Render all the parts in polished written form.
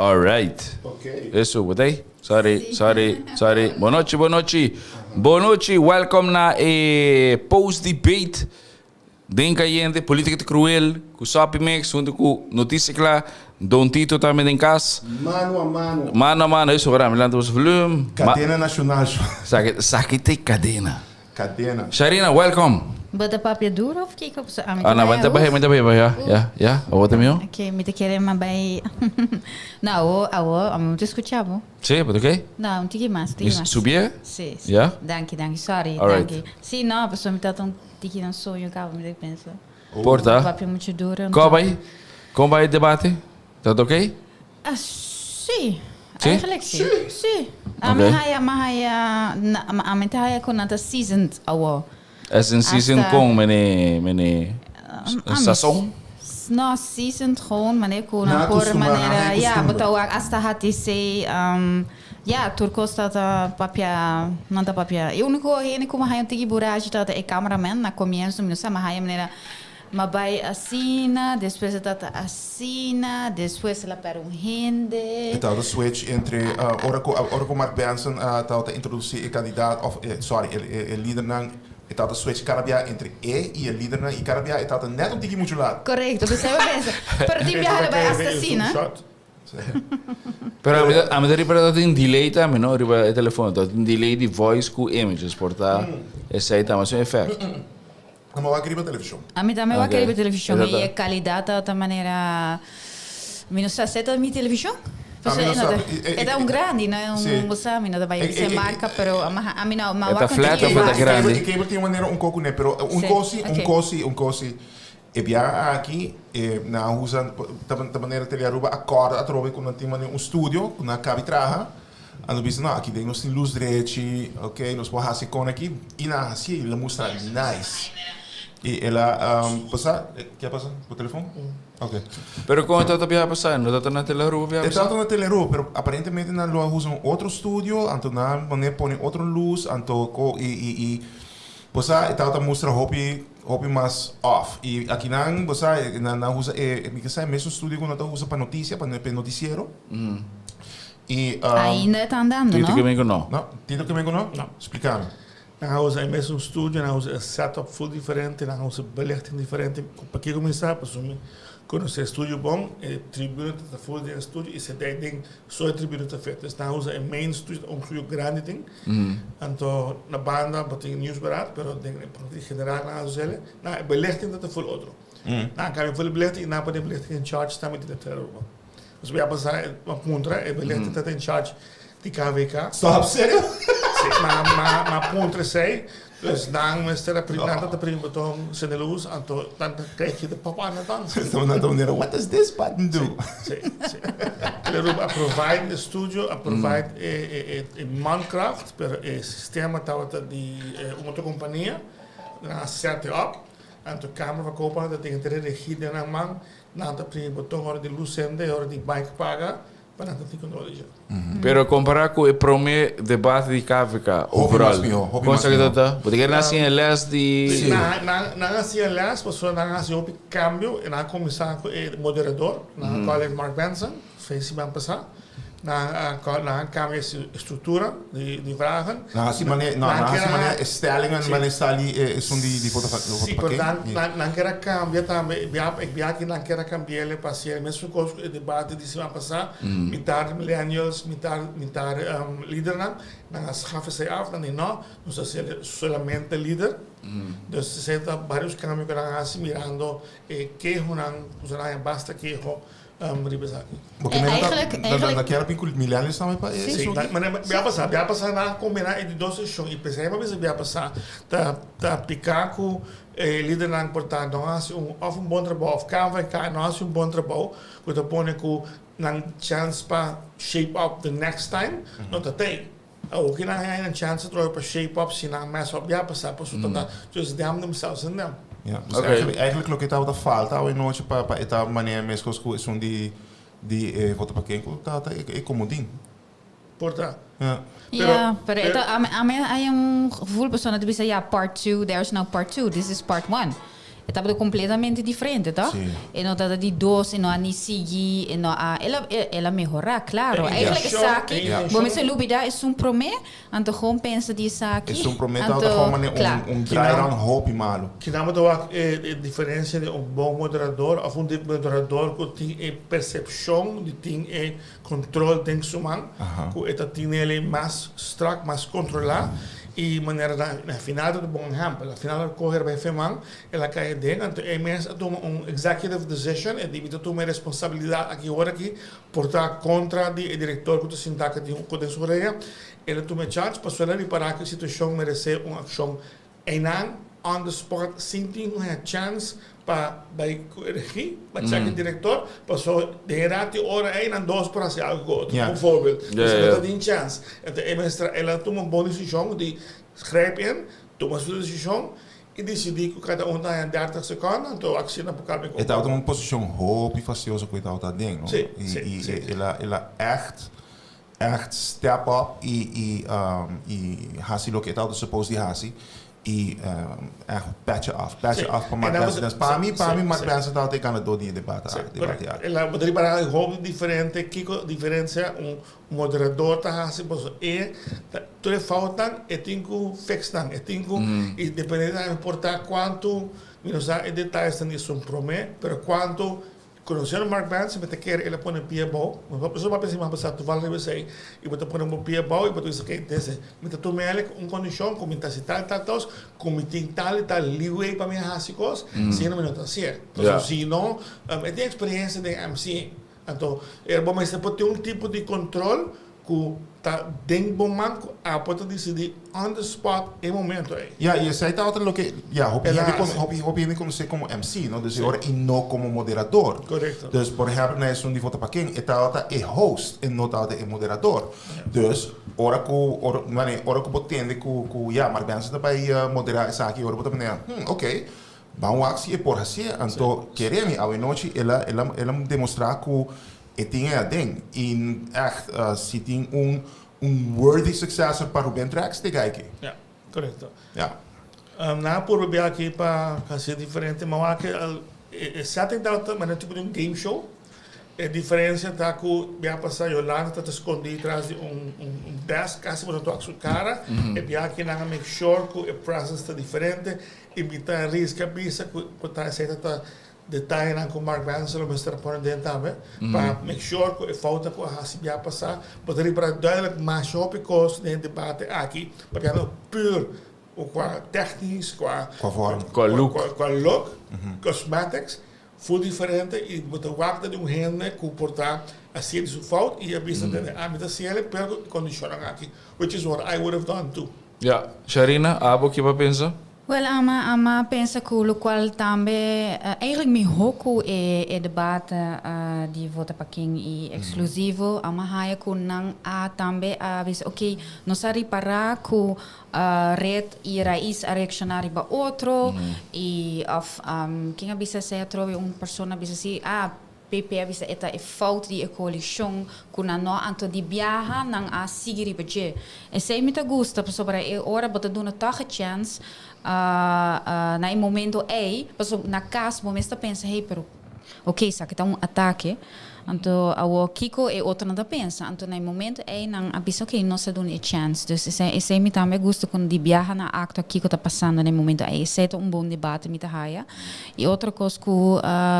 Alright. Ok. Eso, bo t'ei? Sorry, sorry, sorry. Bon nochi, bon nochi. Bon nochi, welcome na e post debate den Cayente, Politica ta Cruel, cu Soppy Mix, hunto cu Noticia Cla, Don Tito tambe den cas. Mano a mano. Mano a mano, eso, ora mi lanta boso volume. Ma- Cadena Nacional. Saki, saki te cadena. Cadena. Sharina, welcome. Bo ta papia duro of kiko? Pasobra ami Ah, ta no, bai mi ta awo. bai, mi ta bai, ya, ya, ya. Awo ta mihó? Ok, mi ta kere ma bai. No, awo, awo, ami no ta skucha bo. Sí, bo ta oké? No, un tiki mas, un tiki mas. Subié? Sí, sí. Ya? Danki, danki. Sorry, Alright. danki. Sí, no, pasobra mi tabata un tiki na soño kaba, mi ta pensa. Por ta. Papia muchu duro. Kon bai? Kon bai e debate? Ta ta oké? Ah, sí. Sí? Eigenlijk sí. Sí. Ami Oké. haya, mi haya, na, ami ta haya ku nan ta seasoned awo. As in seasoned Hasta- kon, mene, mene, Ami sazon? No, seasoned gewoon, manera ku Nan nan a por kustumá, nan manera, haya ja, bo kustumber. ta wak hasta HTC, um, ja, tur kos ta ta papia, nan ta papia. E úniko hende ku mi haya un tiki burachi tabata e cameraman na komienso, mi no sa, mi haya manera Ma bai asina, despues e tata asina, despues el a pèrdè un hende. E tabata switch entre ora ku ora ku Mark Benson tabata introdusí e kandidat òf e sorry e e lidernan e tabata switch kada bia entre e i e lidernan i kada bia e tabata nèt un tiki muchu lat. Korekto, p'esei bo pensa. Pero tin biaha el a bai asta asina. Pero ami ta ami ta ripará ta tin delay tambe no riba e telefon ta tin delay di voice ku images por ta esei tambe su effect. Ami wak riba televishon. Ami tambe wak Ok. riba televishon Esa i ta. e kalidat ta ta manera mi no sa si e ta mi televishon. Ami Pasobra no e no sa. ta e ta un grandi no e Si. un bo sa mi no ta bai E- bisa e- e e- marka pero ami no ma E ta wak un flat tiki of e ta basta. grandi? E cable tin un manera un koko ne pero un Si, kosi un ok. kosi un kosi e biaha aki e nan a usa ta ta manera Telearuba a kòrda atrobe ku nan tin manera un studio ku nan a kabi traha. Anto bisa, no, aki den nos tin luz drechi, ok, nos por hasi kon aki. I nan a hasié i el a mustra nice. I el a pasa, ke a pasa? Bo telefon? Ok. Pero kon e tabata biaha pasá? No tabata na Telearuba biaha E pasá? tabata na Telearuba, pero aparentemente nan lo a usa un otro studio, anto nan a pone pone otro luz, anto ko i i i bo sa e tabata mustra hopi hopi mas off. I akinan bo sa nan a usa e mi ke sa e mesun studio ku nan ta usa pa notisia, pa e notisiero. I, um, Ainda e ta andando, Tito no? ke men ku no. No, Tito ke men ku no? No. Splika mi. Nan a usa e mesun studio, nan a usa e setup full diferente, nan a usa belichting diferente. Pakiko mi sa? Pasobra mi konosé e studio bon, e tribune ta full den e studio i sentá den so e tribune ta fet. Dus nan a usa e main studio, ta un studio grandi tin. Anto na banda bo tin nieuwsberaad, pero den e parti general nan a usa esei. Nan e belichting ta full otro. Nan a kambia full e belichting i nan a pone e belichting in charge tambe di Telearuba. Nos a pasa a puntra e belichting ta in charge di KVK. Stop, serio? Si, ma ma ma puntra esey, dus nan mester a primi, nan ta primi boton sende luz, anto nan ta krijg je de pop aan de dans. Nan ta manera, what does this button do? Si, si. Pero a provide e studio, a provide e e e mankracht, pero e sistema tabata di un otro compania, nan a set it up, anto Kamer van Koophandel ta tin e regie den nan man, Nan ta primi boton ora di lus sende i ora di bike paga pa nan ta tin control di dje. Pero compara cu e prome debate di KVK Hopi overall, mas miho, hopi con mas esaki miho. ta ta? Bo ta kere nan haci e les di. Sí, nan, nan, nan a haci e les pasobra nan a haci hopi cambio i nan a cuminsa cu e moderador, nan a call e Mark Benson, fe siman pasa. Nan a call, nan a cambia e structura di, di vragen. Nan haci mane, no, nan haci mane e stellingen mane sali e esun di, di vota pa, vota Sí, pa pero ken? nan, nan, nan kier a cambia tambe, e bia, e bia aki nan kier a cambi'el pa haci e mesun cos cu e debate di siman pasa, mitar millennials, mitar, mitar lidernan, nan a schaf esey af, nan di no, nos ta haci solamente lider. Dus esey ta varios cambio cu nan a haci mirando e kehonan, cu nan a haña basta keho Riba esaki. Bo ke mira ta Eigenlijk, na eigenlijk. na kier bin ku millennials tambe pa e Sí, esun aki? ma bia pasá, bia pasá nan a kombiná e di dos seshon i p'esei mi a bisa bia pasá ta ta apliká ku e lidernan por ta no hasi un òf un bon trabou òf KVK no hasi un bon trabou ku ta pone ku nan chèns pa shape up the next time no ta tei. Awor ki nan haña nan chèns atrobe pa shape up si nan mess up bia pasá pasobra ta ta just them themselves and them. Ja, dus Oké. eigenlijk, eigenlijk loke tabata falta awe nochi pa pa e ta manera meskos ku esun di di e vota pa ken ku ta ta e e komodin. Por ta. Ja. Pero, Ja, pero pero e ta, ami, ami hay un gevoel persona ta bisa, ja, part two, there's no part two, this is part one. E tabata completamente diferente, toch? Sí. E no tabata di dos, e no a ni sigui, e no a, el a, el a mehora, claro. E Eigenlijk intencion, esaki, e intencion. bo mester lubida esun prome, anto gewoon pensa di esaki, Esun prome tabata anto gewoon mane kla. un, un dry run hopi malo. Kina bo ta wak e e diferencia di un bon moderador of un moderador cu tin e percepcion di tin e control den su man, cu e ta tinele mas strak, mas controla y manera na na final ta bon ehempel. Na final a coge riba e feman, el a cay aden, anto e mes a tuma un executive decision, e di mi ta tuma e responsabilidad aki ora aki por ta contra di e director cu ta sinta aki den cu den su orea, el a tuma e chance pasobra el a ripara cu e situacion merece un accion Einan on the spot sin tin un haya chance pa bay cu e regi, pa check e director, paso den e rato y ora ey nan dos por haci algo cu otro, bijvoorbeeld. Dus e no ta tin chance. Enton e mester, el a tuma un bon decision di grijp in, tuma su decision y dicidi cu cada un ta haya dertig seconde, anto asina por cambia cu E tabata un posicion hopi fastioso cu e tabata den, no? Sí, Y, sí, y sí. el a, el a echt Echt step up y y y haci loke e tabata suppose di haci y echt petje af, petje af pa Mark Benson. Dus pa mi, pa mi Mark Benson tabata e ganador di e debate aki, debate aki. El a riba hopi diferente kico diferencia un moderador ta haci pasobra e ta tur e foutnan e tin cu fix nan, e tin cu y depende tambe por ta cuanto mi no sa e detayesnan di esun prome pero cuanto Conociendo Mark Benson, mi ta kere el a pone pia abou. Bo papia siman pasá toevallig riba esei, i bo ta pone bo pia abou i bo ta bisa, okay, desde mi ta tuma el ku un kondishon ku mi ta hasi tal i tal kos, ku mi tin tal i tal leeway pa mi hasi kos, si no mi no ta hasié. Pasobra si no, e tin eksperiencia den MC, anto bo mester por tin un tipo di control Ku ta den bo man ku abo ta disidí on the spot e momento ei. Ya, i esei tabata loke, ya, hopi hende kono, hopi, hopi hende konosé komo MC, no? Dus e ora i no komo moderador. Korekto. Dus, por ehèmpel, na esun di Vota pa Ken, e tabata e host, e no tabata e moderador. Dus, ora ku, ora, mane, ora ku bo tende ku, ku, ya, Mark Benson ta bai moderá esaki, ora bo ta manera, hmm, oké, ban wak si e por hasié. Anto, kere mi, awenochi el a, el a, el a demostrá ku E tin e aden. I echt si tin un un worthy successor pa Ruben Trax te guy ki. Ja, korekto. Ja. Nan a purba bia aki pa hasi diferente, ma wak e setting tabata manera tipo di un game show. E diferencia ta ku bia pasa Yolanda ta ta skondi tras di un un desk kasi bo no toka su kara. E bia aki nan a make sure ku e presence ta diferente i mi ta riska bisa ku por ta esei ta ta Detayenan ku Mark Benson lo mester a pone den tambe pa make sure ku e foutnan ku a hasi bia pasá bo ta ripara duidelijk masha hopi kos den e debate aki papiando pur kua technisch kua Kua vorm. Kua look. Kua look, cosmetics full diferente i bo ta wak ta di un hende ku por ta a sienti su fout i a bisa tende ami ta siele pero ku e kondishonnan aki which is what I would have done too. Ya, Sharina, abo ki bo a pensa? Wel, ama, ama pensa ku lokual tambe eigenlijk mihó ku e e debate di vota pa ken i eksklusivo, ama haya ku nan a tambe a bisa oké, nos a ripará ku Red i Raiz a reakshoná riba otro i òf ken a bisa esei atrobe un persona a bisa si, ah, PP a bisa e ta e fout di e coalicion cu nan no anto di biaha nan a sigui riba dje. Esey mi ta gusta pasobra e ora bo ta duna toch e chance na e momento ey pasobra na cas bo mes ta pensa hey pero ok esaki ta un atake anto awor kico e otronan ta pensa anto na e momento ey nan a bisa ok nos ta duna e chance dus esey esey mi tambe a gusta cu di biaha nan a actua kico ta pasando na e momento ey esey ta un bon debate mi ta haya. Y otro cos cu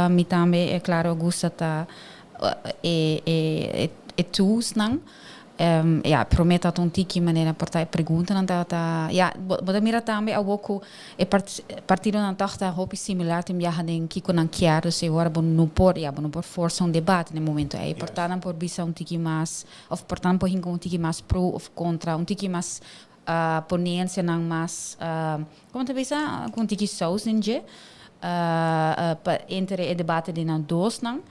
mi tambe e claro a gusta ta e e e toolsnan. Ya, prome ta un tiki manera por ta e preguntanan tabata, ya, bo bo ta mira tambe awo cu e partidonan tog ta hopi similar tin biaha den kico nan kier, dus e ora bo no por, ya, bo no por forsa un debate na e momento ey. Por ta nan por bisa un tiki mas, of por ta nan por hinca un tiki mas pro of contra, un tiki mas Ponencianan mas, como ta bisa, cu un tiki saus den dje, pa entre e debate di nan dosnan.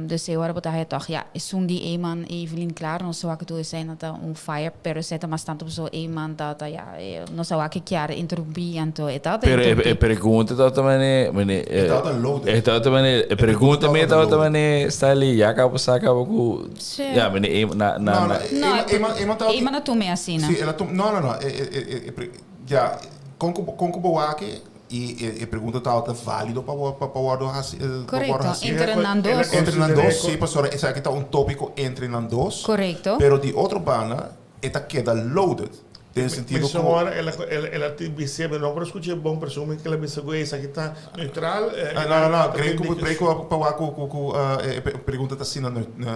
Dus e ora bo ta haya toch, ja, esun di Eman, Evelyn, claro, nos a wak tur esei nan ta on fire, pero esei ta mas tanto pasobra Eman ta ta, ja, nos a wak e kier interrumpí, anto e tabata Pero e interrumpí. e pregunta tabata mane, mane, E tabata loaded. E tabata mane, e pregunta mi tabata mane, Stanley, ya cabo sa cabo cu Sí. Ja, meneer Eman, na, na, No, no, na. No, Eman, Eman, Eman tabata- Eman a tuma e asina. Sí, el a tuma, no, no, no, e, e, e, e, e, ja, kon ku, kon ku bo wak e. I e pregunta tabata válido pa pa wòrdu hasi pa wòrdu Korekto, hasi. entre nan dos. Entre nan dos, sí, pasobra esaki ta un tópiko entre nan dos. Korekto. Pero di otro banda e ta keda loaded, den sentido Mi ku. ora el a el a tin bis'é, mi no por a skuch'é bon, pero segun mi ke el a bisa ku esaki ta neutral. No, no, no, Grey ku Grey ku pa wak ku ku ku e pregunta ta asina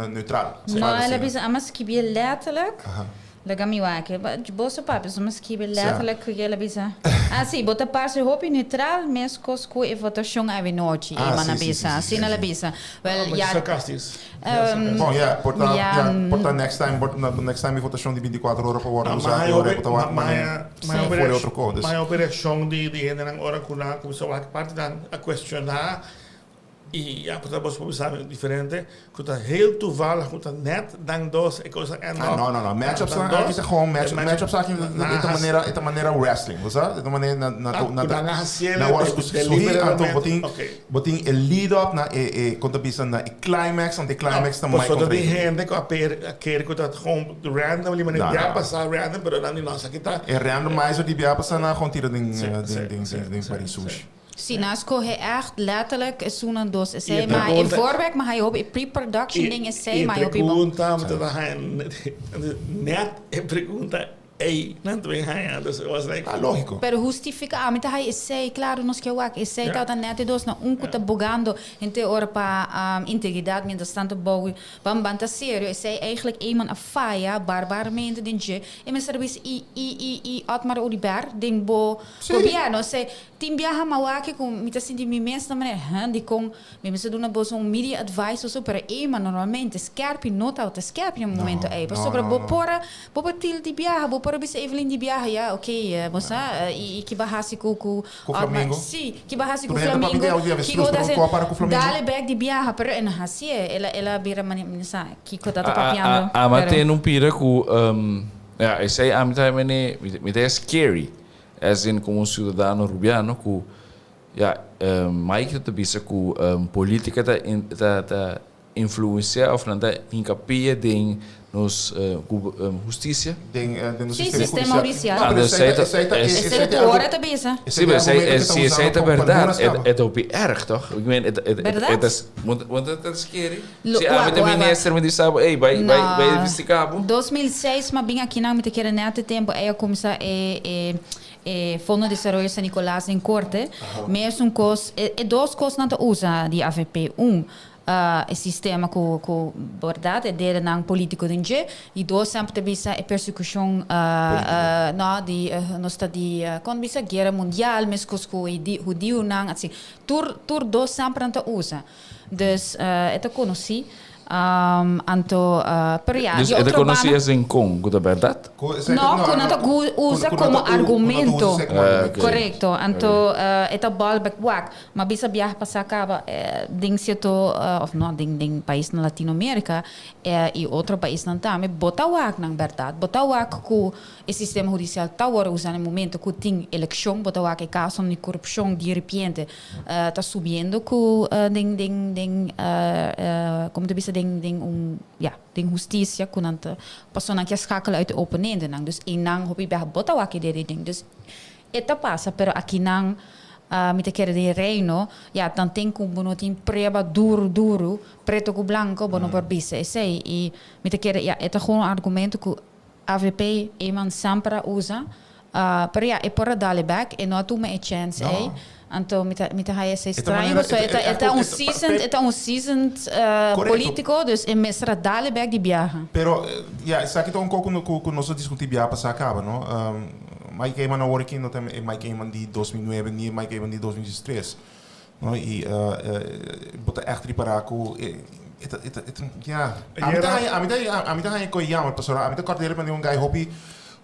neutral. No, el a bisa, amo skibié letterlijk. Laga mi wak. Boso papia so mi skibi letterlijk ku el a bisa. Ah si, bo ta parse hopi neutral meskos ku e votashon avenochi, Eman a bisa. Asina el a bisa. Wel, ya. Sarcastisch. Bon, ya, por ta, ya, por ta next time, por next time e votashon di bintikuater ora pa wòrdu usá, e ora bo ta wak manera for e otro kos. Mas hopi reakshon di hendenan ora ku nan a kuminsá wak partinan a kuestioná. I ya por ta boso por bisa diferente ku ta heel toevallig ku ta net nan dos e kos a end up. Ah no no no matchups nan aki ta gewoon matchups matchups aki e ta manera e ta manera wrestling bo sa e ta manera na na na Ku nan a hasiel na wòrdu sugi anto bo tin bo tin e lead up na e e kon ta bisa na e climax anto e climax ta Mike Pasobra kontra tin hende ku a per a kere ku ta gewoon randomly manera bia pasa random pero nan di no esaki ta E randomizer di bia pasa nan a gewoon tira den den den den pari sushi. Si nan skohe ègt letterlijk esunnan dos I esei, e ma e pregunta voorwerk ma hayo hopi, e pre-production ding esei I ma e hayo hopi bon. pregunta mi ta ta haña net e pregunta ei nan ta bin haña, dus it was like. Ah, lógico. Pero hustifica, ami ta haña esei, claro nos ke wak esei Ja. tabata net e dos na un ku ta bogando henter ora pa integridad mientras tanto bou ban ban ta serio, esei eigenlijk Eman a faya barbaramente den dje, e mester a bisa i i i i Otmar Oduber den bo gobierno, esei Tin biaha mawaki ku mi ta sinti mi mes na manera, huh, dikon mi mester duna boso un media advice oso, pero Ema normalmente skerpi no tabata skerpi na momento ei, pasobra bo por a, bo por til di biaha, bo por a bisa Evelyn di biaha, ya, ok, bo sa, i ki bo a hasi ku, ku, Ku Flamingo? Si, ki bo a hasi ku Tur hende papia Flamingo, di awe di kiko avestruz, bo ta pero hasi, ku a para ku Flamingo? dale bek di biaha, pero e no hasié, el a, el a bira manera, mi no sa kiko ta ta papiando, Ama pero. ten un pira ku, ya, esei ami ta mene, mi ta scary. As in como un ciudadano Rubiano cu ya Mike ta bisa cu politica ta ta ta influencia of nan ta hincapia den nos husticia. Den den nos Sí, sistema sistema judicial. judicial. No, pero esey ta Esey esey ta ta- esey Esey ta tur ora ta bisa. Sí, pero argumento esey cu ta si esey usando ta pa pa berdad algunas caba. e ta hopi erg toch? Ik meen het het Berdad? het is want want het ta scary. Lo Si ami wak ta wak wak. minister mi di sa bo ey bay bay bay No. investiga bo. 2006 m'a bin aki nan mi ta kere net e tempo ey a cuminsa e e E Fondo di Desaroyo San Nicolas den korte, mesun kos, e dos kosnan ta usa di avp. Un, e sistema ku ku bèrdat e dedenan polítiko den dje, i dos semper ta bisa e persekushon no di nos ta di kon bisa guera mundial meskos ku e hudiunan asi. Tur tur dos semper nan ta usa. Dus e ta konosí. Anto, pero ya, Dus di e ta otro konosí banda. as in kon ku ta bèrdat? No, ku nan ta usa komo argumento. Korekto. Anto e ta bal bek wak. Ma bisa biaha pasá kaba den sierto òf no den den paisnan Latinoamerika i otro paisnan tambe bo ta wak nan bèrdat. Bo ta wak ku e sistema hudisial ta wòrdu usá na e momento ku tin elekshon. Bo ta wak e kasonan di korupshon diripiente ta subiendo ku den den den komo ta bisa den den un ya den hustisia ku nan ta pasobra nan ke skakel uit e oponentenan dus einan hopi biaha bo ta wak e dede den dus e ta pasa pero akinan mi ta kere den reino ya nan tin ku bo no tin prueba duru duru preto ku blanko bo no por bisa esei i mi ta kere ya e ta gewoon un argumento ku Avp Eman semper a usa, pero ya e por a dale bek, e no a tuma e chance ei, anto mi ta mi ta haya esei straño pasobra e ta e ta un seasoned e ta un seasoned politico dus e mester a dale bek di biaha. Pero ya esaki ta un kos ku ku nos a diskuti biaha pasá kaba no, Mike Eman awor aki no ta e Mike Eman di 2009 ni e Mike Eman di 2013. No y bo ta echt ripara cu e ta e ta e ta ya ami ta haña ami ta ami ta haña cu e jammer pasobra ami ta corda di repente un guy hopi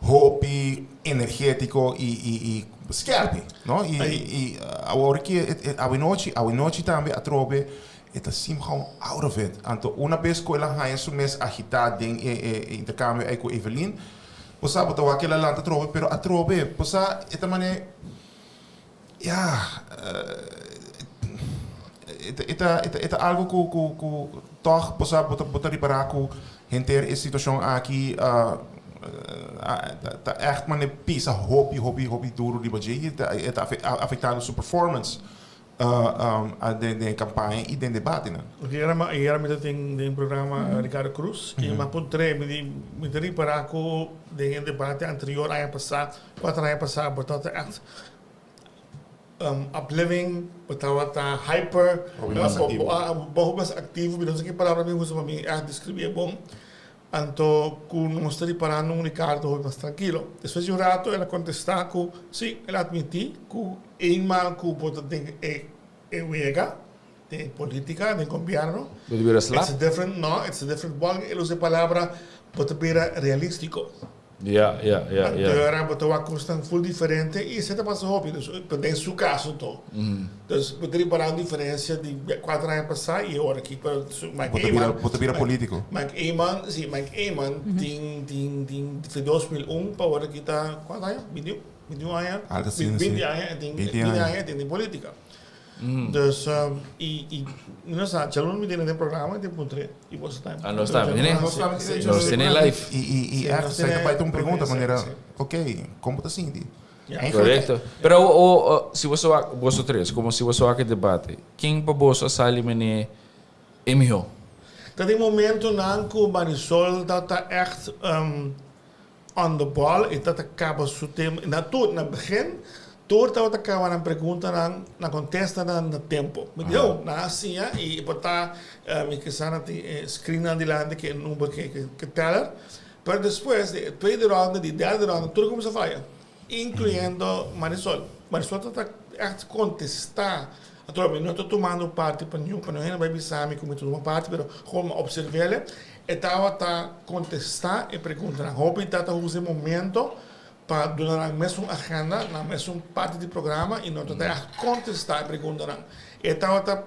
hopi energetico y y y skerpi no y y awor ki e awenochi awenochi tambe atrobe e ta sim gauw out of it anto una bes cu el a haña su mes agita den e e intercambio ey cu Evelyn bo sa bo ta wak el a lanta atrobe pero atrobe bo sa e ta mane. Ya, e ta, e ta algo ku, ku, ku tòg bo sa, bo ta, bo ta ripará ku henter e situashon aki. Ta echt mane pisa hopi hopi hopi duro riba dje y e ta afectando su performance den e campaña y den debatenan. Ayera mi ta tin den programa Ricardo Cruz y mi a puntr'é, mi di, mi ta ripara cu den e debate anterior aña pasa, cuater aña pasa, bo tabata echt upliving, bo tabata hyper, Hopi mas activo. Hopi mas activo, mi no sa ki palabra mi usa pa mi echt describié bon. Anto ku nos ta riparando un Ricardo hopi mas trankilo. Despues di un rato el a kontestá ku si, el a atmití ku eenmaal ku bo ta den e e wega, den e politica, den gobièrnu, Bo ta bira slap? it's a different, no, it's a different ballgame. El usa e palabra bo ta bira realístiko. Ja, ja, ja, Anto ja. ora bo ta wak kosnan ful diferente i esei ta pasa hopi. Dus, pero den su kaso to. Dus bo ta ripará un diferensia di kuater aña pasá i ora aki. Pero su Mike Bo ta bira, Eman, bo ta bira polítiko. Mike Eman, si, Mike Eman tin, tin, tin di 2001 pa ora aki ta kuantu aña? Binti, binti un aña? Algo asina, si. Binti aña e tin, Binti binti aña. aña e tin den polítika. Dus, i, i, mi no sa, djaluna mi tene den programa i tin puntr'é. I boso ta. Ah, nos ta, mi Nos ta, tene. Nos tene live. I, i, i echt, nos esei ta tene- bai ta un pregunta sí, manera, sí. ok, kon bo ta sinti? Ja. Eigenlijk, Correcto. Pero o, o, si boso wak, boso tres, como si boso wak e debate, ken pa boso a sali mene e miho? Ta den momentonan ku Marisol ta ta echt on the ball y ta ta caba su tema na tur na begin tur tabata caba nan preguntanan nan contestanan na tempo mi di oh nan a siña y por ta mi kisa nan tin e screen nan dilanti ke number ke ke teller pero despues di e tweede ronda di derde ronda tur a cuminsa faya incluyendo Marisol Marisol ta ta echt contesta Anto mi no ta tumando parti pa niun, pa niun hende bai bisa mi ku mi ta tuma parti, pero gewoon mi observ'el, e tabata kontestá e preguntanan. Hopi ta ta usa e momento pa duna nan mesun agenda, nan mesun parti di programa i no ta ta ègt kontestá e preguntanan. E tabata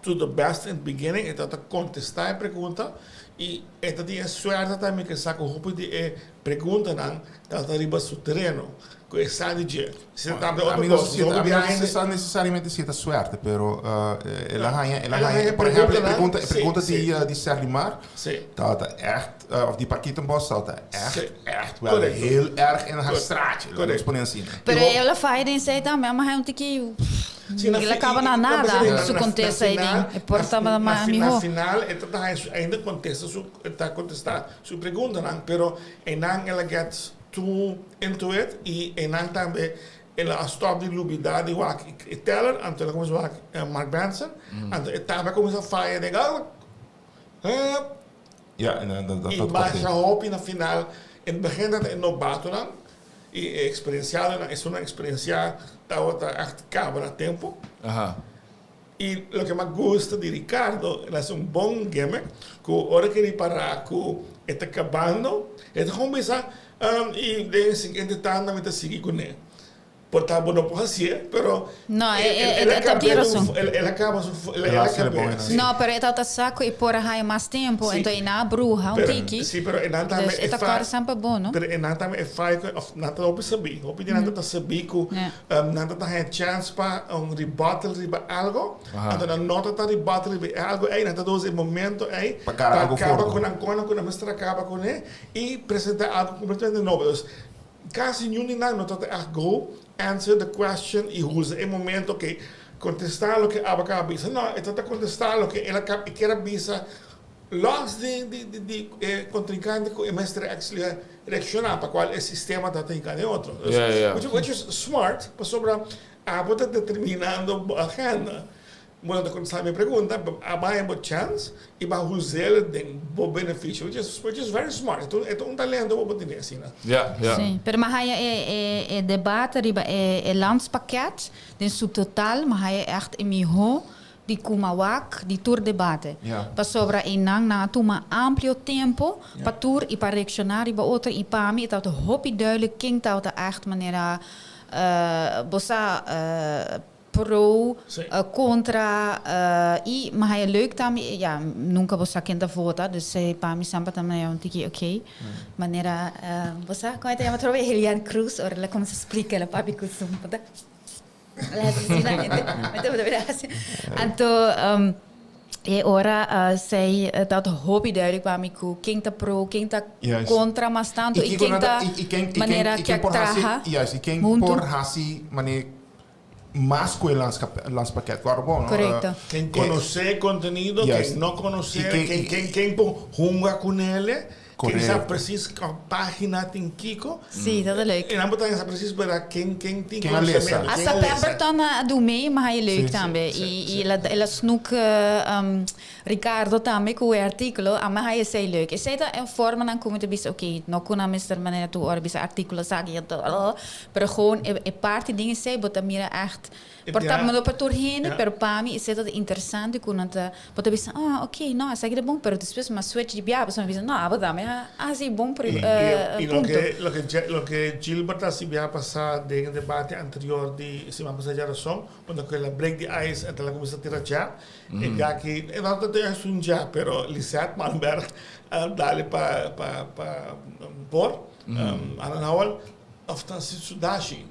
to the best in the beginning, e tabata kontestá e pregunta i e ta tin e suerte tambe ke sa ku hopi di e preguntanan tabata riba su tereno. Cu e sa di dje. Si ta tambe otro Ami no cos. si Hopi ami no biaha si hende. sa necesariamente si e ta suerte, pero el a haña, el a El a haña, haña por ehempel, e preguntanan, pregunta, e sí, pregunta sí. di di Serlimar Sí. tabata echt, of di Parkietenbos tabata echt, Sí. echt wel Correcto. heel erg in haar Cor- straatje, laat correcto. ons pone asina. Pero Y ho- el a faya den esei tambe, ama hay un tiki Sí, na el a fi- caba y- na y- nada na- na- su na- contesta na ahí den. final- E por na- tabata na mas fi- Na miho. final e ta ta haña su ainda contesta su e ta contesta su preguntanan, pero einan el a get Too into it y eynan tambe el a stop di lubida di wak e teller anto el a cuminsa wak Mark Benson anto e tambe a cuminsa faya den Ja, en dan dat y dat masha hopi na final en begin dat e nobatonan y e experienciadonan esunnan experiencia tabata echt caba na tempo. Y loke m'a gusta di Ricardo, el haci un bon gimmick, cu ora cu e ripara cu e ta cabando, e ta gewoon bisa, y den e siguiente tanda mi ta sigui cune. Por ta bo no por hacié, pero No, el e, e, el e a ta tin caba razon. el el a caba su el El a haci el caba, bon en sí. No, pero e tabata sa cu e por a haya mas tempo, Sí. enton e na bruha un Pero, tiki. sí, pero e nan tambe Dus e e ta fa kòrda semper bon, no? Pero e nan tambe e fai cu of nan ta hopi sabí, hopi di nan ta sabí cu Ja. Nan ta ta haña chèns pa un rebuttal riba algo, Aha. anto nan no ta ta rebuttal riba e algo ei, nan ta usa e momento ei Pa kara algo kaba forte. ku nan kona ku nan mester a kaba kuné i presentá algo kompletamente nobo. Dus kasi niun di nan no ta ta ègt go answer the question i usa e momento oké kontestá loke abo a kaba bisa. No, e ta ta kontestá loke el a kaba e kier a bisa Los di di di di e contrincante cu e mester actually reacciona pa cual e sistema ta tin cana e otro. Dus, Ja, ja. which, which is smart, pasobra abo ta determinando bo agenda. Bo no ta contesta mi pregunta, bo a bay bo chance y bo a uzel den bo beneficio, which is, which is very smart. E ta un, e ta un talento bo por tene asina. Ja, ja. Sí, pero mi haya e, e, e debate riba e, e landspakket den su total, mi haya echt e miho di Kumawak di tur debate. Pasobra einan nan a tuma amplio tempo pa tur i pa reakshoná riba otro i pa mi e tabata hopi duidelijk ken tabata ègt manera bo sa pro, kontra i mi haya leuk tambe ya nunka bo sa ken ta vota dus pa mi semper ta manera un tiki oké manera bo sa kon e ta yama atrobe Helian Cruz ora el a kuminsá splika el a papia ku su. Anto, um, E ora esey ta hopi duidelijk pa mi cu ken ta pro, ken ta contra mas tanto y ken ta manera kier traha Juist, y ken hunto. por haci manera mas cu e landspakket. Claro bon, no? Correcto. Ken conoce e contenido, ken no conoce, ken por hunga cu nele. Ken sa precies cua pagina tin kico. Sí, dat ta leuk. En nan bo ta sa precies bera ken ken tin Ken a lesa. conocemento. Hasta Pemberton a do mee, ma hij leuk tambe. Y y el a snoek Ricardo tambe cu e articulo, a ma hij esey leuk. Esey ta e formanan cu mi ta bisa, oké, no cu nan mester manera tur ora bisa articulo esaki, pero gewoon e parti den esey bo ta mira echt. Por ta no pa tur hende, pero pa mi esei ta interesante ku nan ta, bo ta bisa, ah, ok, no, esaki ta bon, pero despues mi a switch di biaha, pasobra mi bisa, no, abo tambe a hasi bon punto. I loke, loke, loke Gilbert a hasi biaha pasá den e debate anterior di siman pasá djarason, unda ku el a break the ice en el a kuminsá tira jab, e biaha aki, e no ta juist un jab, pero Lisette Malmberg a dale pa, pa, pa por, Alan Howell, Of ta si su Dashi.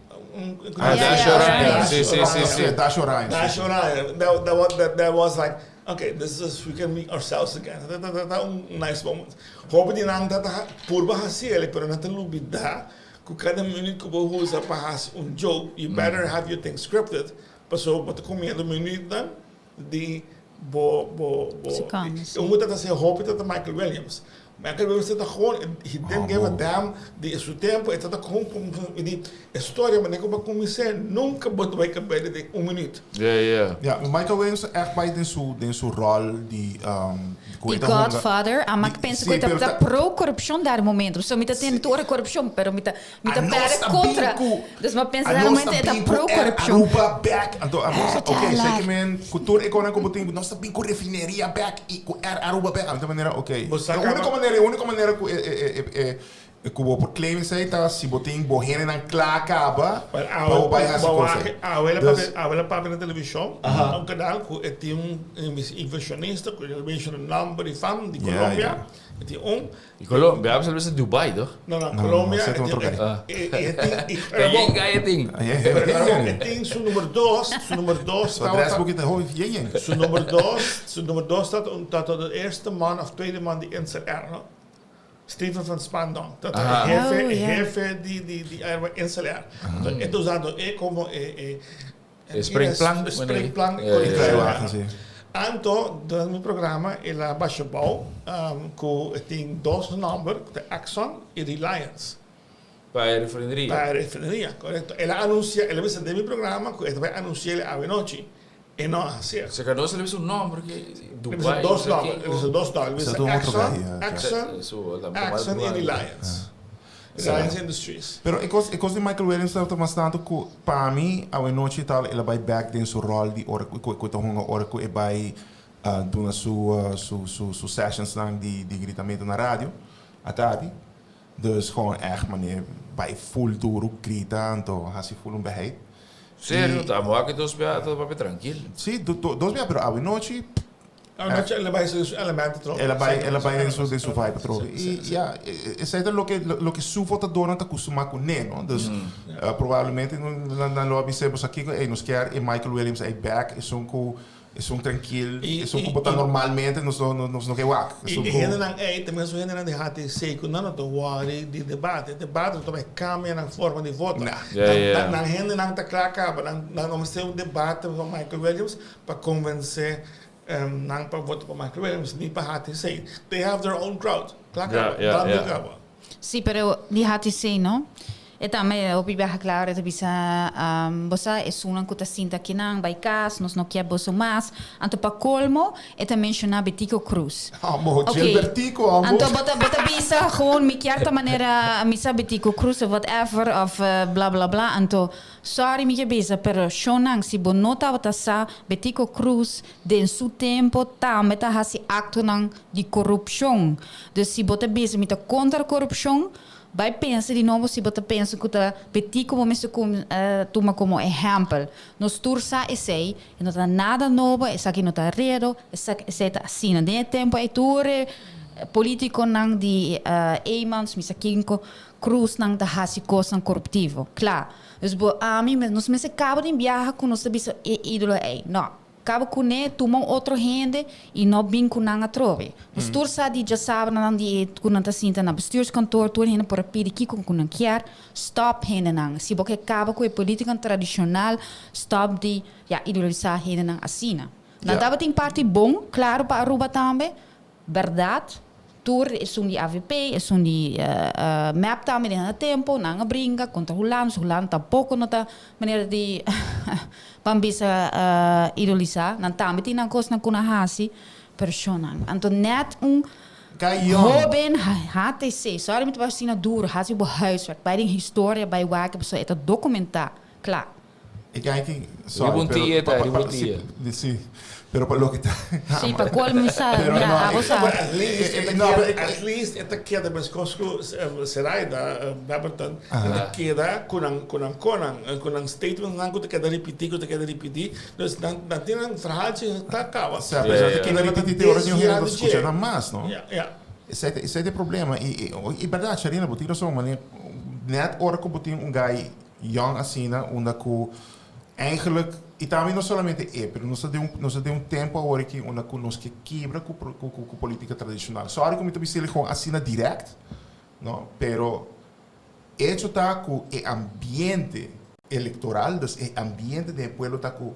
Ah, Dashi Oranje. Si, si, si, si. Dashi Oranje. Dashi Oranje. That, that, was, that, that was like, okay, this is, we can meet ourselves again. Ta, ta, ta, ta un nice moment. Hopi di nan ta ta purba hasi el, pero nan ta lubida ku kada minuut ku bo usa pa hasi un joke, you better have your thing scripted, pasobra bo ta kumiendo minuutnan di bo, bo, bo. Seconds. Un ku ta ta hasi hopi ta ta Michael Williams. Michael Williams ta gewoon, he didn't give a damn di su tempo, e ta ta gewoon di e storia manera ku bo a kumins'é, nunka bo ta bai kab'é den un minuut. Yeah, yeah. Ja, Michael Williams ta echt bai den su, den su rol di, ku Di e ta hunga. Godfather, a mi pensa ku e ta pro korupshon dar momento, so mi ta tende tur ora korupshon, pero mi ta Mi ta perde contra. Dus mi a pensa na momento e ta pro corrupcion. Aruba back. Anto a bisa, ok, sei ke men ku tur e konan ku bo tin, nos ta bin ku refineria back i ku Air Aruba back. Anto manera, ok. E uniko manera, e uniko manera ku e e e ku bo por claim esei ta si bo tin bo hendenan kla kaba pa bo bai hasi kos ei. Awe la papia na televishon, na un kanal ku e tin un inversionista ku el a menciona nomber di fam di Colombia, e tin un. Di Colombia, a bisa Dubai toch? No, no, Colombia. No, no, no, E tin e tin. E tin su numero dos, su numero dos. Su adres boek ta hopi yen yen. Su numero dos, su numero dos ta ta de eerste man of tweede man di Insel Air, no? Steven van Spandonk. Ta e hefe, e hefe di di di Insel Air. E ta usando e como e e E springplank. E springplank. Anto, durante mi programa el a basha bou ku e tin dos nòmber, ku ta Exxon i Reliance. Pa e refineria. Pa e refineria, korekto. El a anunsia, el a bisa den mi programa ku e ta bai anunsia el awenochi. E no a hasié. Seka nos el a bisa un nòmber ke Dubai. El a bisa dos nòmber, el a bisa dos nòmber. El a bisa Exxon, Exxon, Exxon i Reliance. Reliance Industries. Pero e kos, e kos di Michael Williams tabata mas tantu ku pa mi awenochi tal el a bai bek den su ròl di ora ku ku e ta hunga ora ku e bai duna su su su su sessionsnan di di gritamentu na radio atardi. Dus gewoon ègt manera bai full duru grita anto hasi full un beheit. Serio? Ta amo aki dos bia ta papia trankil. Si, dos bia pero awenochi. Anochi el a bai den su elemento atrobe. El a bai, el a bai den su, den su vibe atrobe. I ya, esei ta loke, loke su votadornan ta kustumá kuné, no? Dus probablemente nan lo a bis'é bo sa kiko, ey, nos kier e Michael Williams ey bek, esun ku, esun trankil, esun ku bo ta normalmente, nos no, nos no ke wak. I e hendenan ey ta mesun hendenan di HTC ku nan no ta wòri di debate. Debate no ta bai kambia nan forma di vota. Nan hendenan ta kla kaba. Nan no mester un debate ku Michael Williams pa konvensé Nan pa vota pa Michael Williams ni pa HTC. They have their own crowd. Kla kaba. Ja, ja, Dan ja. kaba. Sí, pero di HTC no. E tambe hopi biaha claro e ta bisa bo sa esunnan cu ta sinta akinan bay cas nos no kier boso mas. Anto pa colmo e ta menciona Betico Croes. Amo, Ok. Gilbertico, amo. Anto bo ta bo ta bisa gewoon mi kier ta manera mi sa Betico Croes of whatever of bla bla bla anto Sorry mi ke bisa pero shownan si bo no tabata sa Betico Croes den su tempo tambe ta hasi actonan di corupcion dus si bo ta bisa mi ta contra corupcion bay pensa di nobo si bo ta pensa cu ta Betico bo mester tuma como ehempel nos tur sa esey e no ta nada nobo esaki no ta redo esey ta asina den e tempo ey tur e politiconan di Eymans mi sa kinko Cruznan ta haci cosnan coruptivo. Cla. Dus bo, ami, nos mester caba den biaha cu nos ta bisa e idolo ey. No. Kaba kuné, tuma un otro hende i no bin ku nan atrobe. Nos tur sa di djasabranan di e ku nan ta sinta na bestuurskantoor, tur hende por a pidi kiko ku nan kier. Stop hendenan. Si bo ke kaba ku e politikanan tradishonal, stop di, ya, idolisa hendenan asina. Nan tabatin parti bon, klaro pa Aruba tambe, Berdad, tur esun di avp, esun di mep tambe den nan tempo, nan a bringa kontra Hulandes, Hulanda tampoko no ta manera di ban bisa idolisa, nan tambe tin nan kosnan ku nan hasi, pero shonnan, anto net un hoben HTC, sorry mi ta bai asina duro, hasi bo huiswerk, bai den historia, bai wak, pasobra e ta dokumenta, kla. E guy tin, sorry, Riba un pero tia ta, pa, pa, riba pa, un si, tia. di, si, pero pa loke ta, Sí, pa cual mi sa, Pero mira, no, abo e- sa. But at least e ta No, keda, pero e- at least e ta keda meskos ku Seraida Beberton, e ta keda ku nan ku nan konan, ku nan statementsnan ku ta keda ripití, ku ta keda ripití. Dus nan nan tin nan verhaaltje ta kaba. Sa, pero Ja, ta ja. keda ripití te ora niun hende no ta skucha nan mas, no? Ja, ja. Esei ta, esei ta e problema. I, i, i bèrdat, Sharina, bo tin rason, manera nèt ora ku bo tin un guy Young asina unda cu eigenlijk, y tambe no solamente e, pero nos ta den un, nos ta den un tempo awor aki unda cu nos ke kibra cu cu cu politica tradicional. Sorry cu mi ta biseli gewoon asina direct, no, pero hecho ta cu e ambiente electoral, dus e ambiente den e pueblo ta cu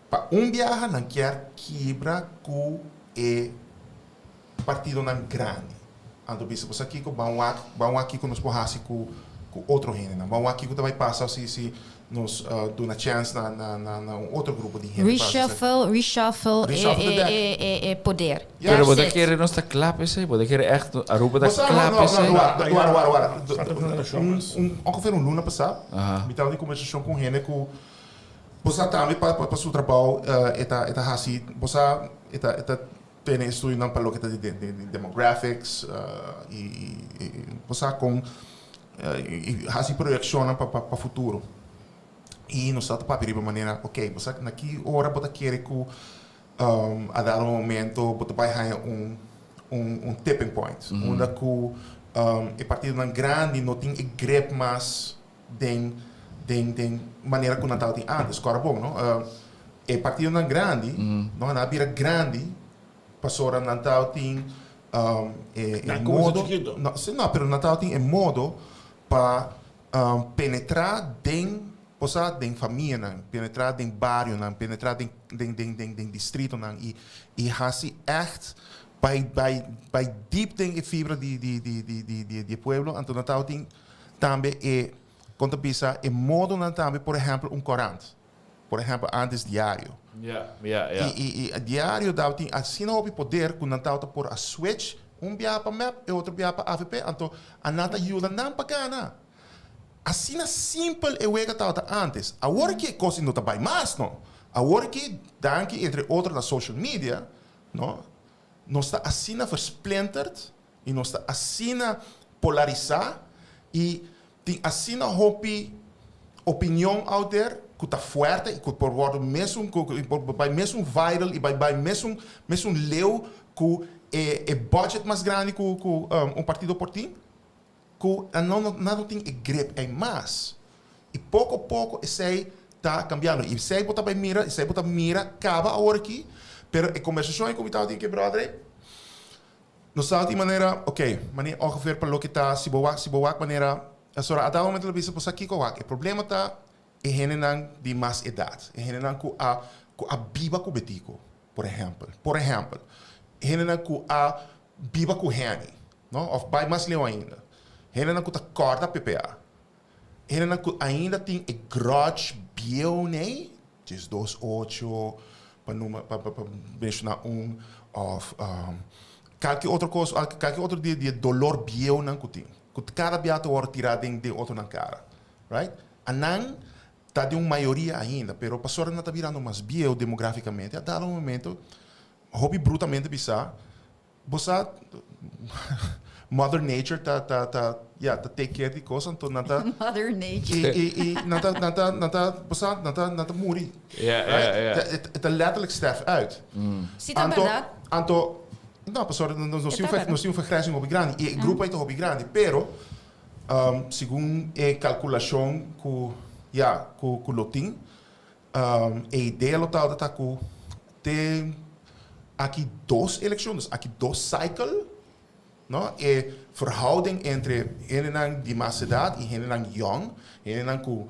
pa un biaha nan kier kibra cu e partidonan grandi. Anto bisa bo sa kiko, ban wak, ban wak kiko nos por hasi ku ku otro hendenan. Ban wak kiko ta bai pasa si si nos duna chèns na na na na un otro grupo di hende pa hasi esaki. Reshuffle, reshuffle e Reshuffle the e deck. e e e poder. Ja. Pero bo That's ta it. kere nos ta kla pa esei? Bo ta kere ègt Aruba ta Bo sa, kla no, pa no, esei? no, wara, wara, wara, wara. Falta un generashon Un, mas. un, ongeveer un luna pasá, mi tabata den kombersashon ku un hende ku bo sa tambe pa pa su trabou e ta e ta hasi, bo sa e ta e ta Tene estudionan pa loke ta di demographics i bo sa kon i hasi proyekshonnan pa futuro. I nos ta papia riba manera, ok, bo sa na ki ora bo ta kere ku a dado momento bo ta bai haña un un tipping point unda ku e partidonan grandi no tin e grip mas den den den manera ku nan tabatin antes. Kòrda bon, no? E partidonan grandi, no? Nan a bira grandi pasobra nan tabatin e Nan kuminsa modo, chikito. no, si no, pero nan tabatin e modo pa penetrá den, bo sa, den famianan, penetrá den barionan, penetrá den den den den den distritonan i i hasi ègt bai bai bai diep den e fibra di di di di di di e pueblo. Anto nan tabatin Tambe e, kon ta bisa, e modonan tambe, por ehèmpel un korant, por ehèmpel ántes diario. Ja, ja, ja. I, i, i diario tabatin asina hopi poder ku nan tabata por a switch un biaha pa mep e otro biaha pa avp, anto a nan ta yuda nan pa gana. Asina simpel e wega tabata ántes. Awor ki e kos no ta bai mas, no. Awor ki, danki entre otro na social media, no, nos ta asina versplinterd I nos ta asina polarisá i tin asina hopi opinion out there ku ta fuerte i ku por wòrdu mesun ku por bai mesun viral i bai bai mesun mesun leu ku e e budget mas grandi ku ku un partido por tin ku nan no nan no tin e grip ei mas. I poko poko esei ta kambiando. I esei bo ta bai mira, esei bo ta mira kaba awor aki, pero e kombersashon ei ku mi tabatin ku e bròder ei, Nos ta di manera, ok, manera ongeveer pa loke ta, si bo wak, si bo wak manera, pasobra a dado momento lo bisa bo sa kiko wak, e problema ta e hendenan di mas edat, e hendenan ku a, ku a biba ku Betico, por ehèmpel, por ehèmpel, hendenan ku a biba ku Henny, no, òf bai mas leu ainda, hendenan ku ta kòrda PPA, hendenan ku ainda tin e grudge bieu nei, 12 ocho, pa numa, pa, pa, pa menshoná un, òf kalke otro kos, kalke otro di e dolor bieunan ku tin, ku kada bia ta wòrdu tirá den den otronan kara, right? Anan ta den un mayoria ainda, pero pasobra nan ta birando mas bieu demografikamente, a dado un momento, hopi brutamente bisá, Bo sa, Mother Nature ta, ta, ta, ya, ta take care di cos, anto nan ta... Mother Nature. I, i, i nan ta, nan ta, nan ta, bo sa, nan ta, nan ta muri. Ja, ja, ja. Right? E ta letterlijk sterf uit. Si ta Anto, berdad. anto, no, pasobra nos, nos E tin ta un, berdad. nos tin un vergrijzing hopi grandi. I e grupo ei ta hopi grandi, pero, segun e calculacion cu, ya, cu, cu lo tin, E idea lo tabata ta ku te aki dos elekshon, dus aki dos cycle, no, e verhouding entre hendenan di mas edat i hendenan yong, hendenan ku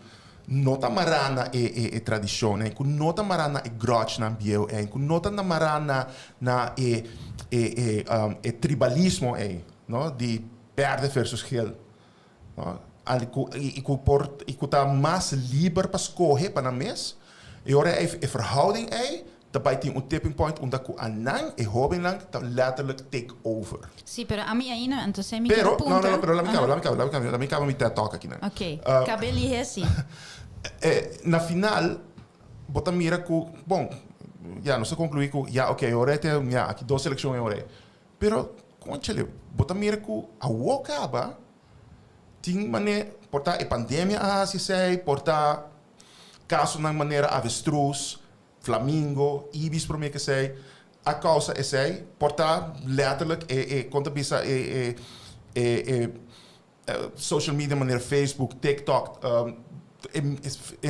no ta mará na e e e tradishonnan, ku no ta mará na e grudgenan bieu ei, ku no ta mará na na e e e e tribalismo ei, no, di berde versus geel. No? Ku, i ku por, i ku ta mas liber pa skohe pa nan mes. E ora ei e verhouding ei ta bai tin un tipping point unda ku anan, e hobennan, ta letterlijk take over. Sí, pero ami ainda, entonces mi Pero, kier no, no, punta. no, pero lami Aha. kaba, lami kaba, lami kaba, lami kaba mi TED Talk akinan. Ok, kabe lihe sí. Na final, bo ta mira ku, bon, ya, nos ta konkluí ku, ya, ok, e ora ei te, ya, aki dos selekshon e ora ei. Pero, conchale, bo ta mira cu awo caba tin mane, por ta e pandemia a haci esey, por ta casonan manera avestruz, flamingo, ibis prome cu esey, a causa esey, por ta letterlijk e, e, con ta bisa e, e, e, e Social media manera Facebook, TikTok,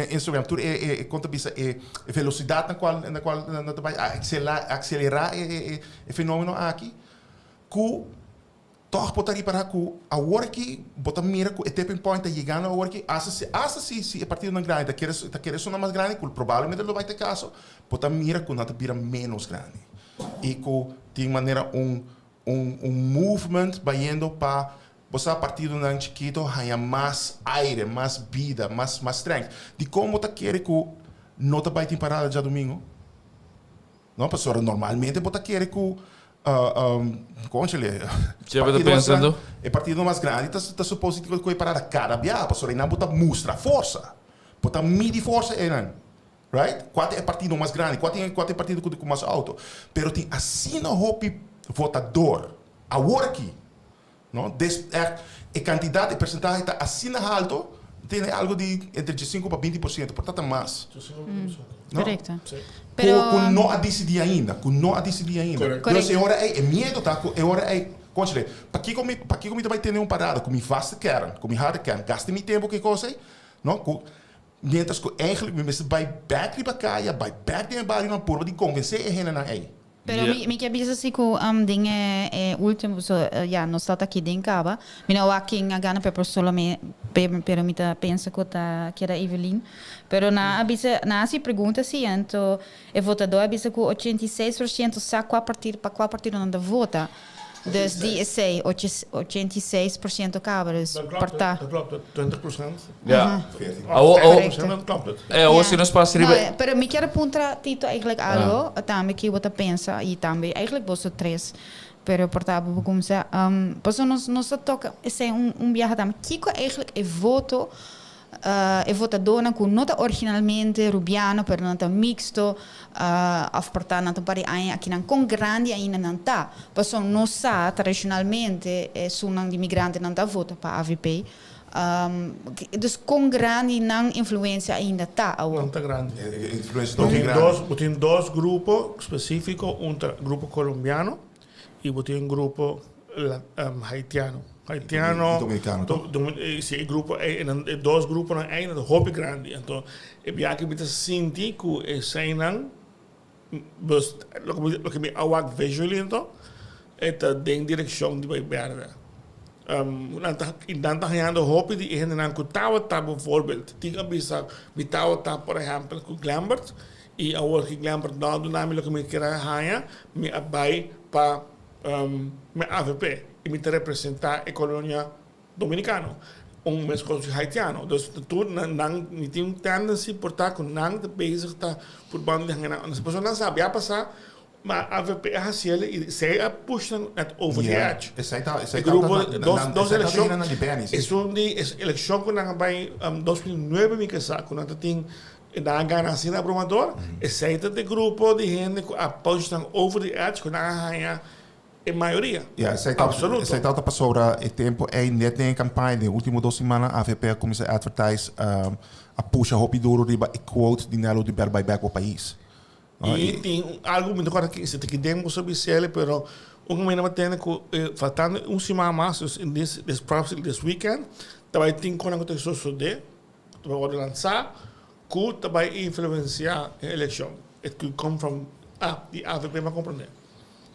Instagram, tur e kon ta bisa e velocidad na cual na cual nan ta bai a accelera e fenomeno aki cu toch bo ta ripara cu awor aki bo ta mira cu e tipping point ta yegando awor aki hasta si hasta si si e partidonan grandi ta kere ta kere sona mas grandi cu probablemente lo bai ta e caso bo ta mira cu nan ta bira menos grandi y cu tin manera un Un un movement bayendo pa bo sa partidonan chikito haña mas aire, mas bida, mas mas strength. Dikon bo ta kere ku no ta bai tin parada djadumingu? No, pasobra normalmente bo ta kere ku konchele, Ke bo ta pensa anto? E partido mas grandi ta ta supose di ku e parada kada biaha, pasobra einan bo ta mustra forsa. Bo ta midi forsa einan. Right? Kua ta e partido mas grandi? Kua tin kua ta e partido ku ku mas auto? Pero tin asina hopi votador awor aki, no? Des ègt e kantidat, e persentahe ta asina halto, tene algo di entre diesinku pa 20%, por ta ta mas. No? Korekto. Ku Pero ku no a disidí ainda, ku no a disidí ainda. Korekto. Dus e ora ei e miedo ta ku e ora ei, kònchale, pakiko mi pakiko mi ta bai tene un parada ku mi vaste kern, ku mi harde kern, gasta mi tempu ku e kos ei, no? Ku Mientras cu eigenlijk mi mester bay bek riba caya, bay bek den e barionan purba di convence e hendenan ey. Pero mi mi ke bisa si cu den e e ultimo so ya nos ta aki den caba mi no wak ken a gana pero solo mi pero mi ta pensa cu ta keda Evelyn pero nan a bisa nan a haci pregunta si anto E votadó a bisa ku 86% sa kua partido pa kua partido nan ta vota. Dus di esei 86% kaba, dus por ta. Dat klopt, dat 20%. Ja. Awo, awo, Correcto. Dat klopt het. eh, awo si nos pasa riba. No, pero mi kier a puntra Tito eigenlijk algo, tambe ki bo ta pensa y tambe eigenlijk boso tres, pero por ta bo por cuminsa. Pasobra nos nos a toca esei un un biaha tambe. Kico eigenlijk e voto E votadónan ku no ta originalmente rubiano pero nan ta mixto òf por ta nan ta un par di aña akinan kon grandi ainda nan ta? Pasobra nos sa tradishonalmente esunnan di migrantenan ta vota pa avp. Dus kon grandi nan influensia ainda ta awor? Nan ta grandi. E influensia ta hopi grandi. Bo tin dos grupo spesífiko, un ta grupo kolombiano i bo tin un grupo haitiano. Haitiano, Y dominicano toch? Si, e grupo ei, e dos gruponan ei nan ta hopi grandi. Anto e biaha mi ta sinti ku eseinan, bus, loke mi a wak visually anto, e ta den direkshon di bai bèrdè. Nan ta, i nan ta hañando hopi di e hendenan ku tabata bijvoorbeeld, tin a bisa mi tabata por ehèmpel ku Glembert, i awor ku Glembert no a duna mi loke mi kier a haña, mi a bai pa Mi avp y mi ta representa e colonia dominicano, un mescos di haitiano. Dus tur nan nan mi tin un tendency por ta cu nan ta bezig ta purbando di hanga nan. Pasobra nan sabi a pasa ma avp a haciel y esey a push nan net over the edge. Esey ta esey E ta grupo nan dos nan dos esey ta eleccion hendenan di Benny si. esun di es eleccion cu nan a bay 2009 mi ke sa cu nan ta tin E nan a gana asina abrumador. Esei ta e grupo di hende ku a push nan over the edge ku nan a haña e mayoria. Ya, esei ta, Absoluto. esei tabata pasobra e tempo ei net den e campaña, den e ultimo dos simannan avp a cuminsa advertise, a pusha hopi duro riba e quote di Nelo Oduber bai bek bo pais. No, I i. tin algu mi ta kòrda ki esei ta ki den boso bisele pero un kaminda mi a tende ku faltando un siman mas, dus in this this probably this weekend ta bai tin konan ku ta sosodé, ku ta bai wòrdu lansá. Ku ta bai influensiá e elekshon. It could come from ah, di avp m'a komprondé.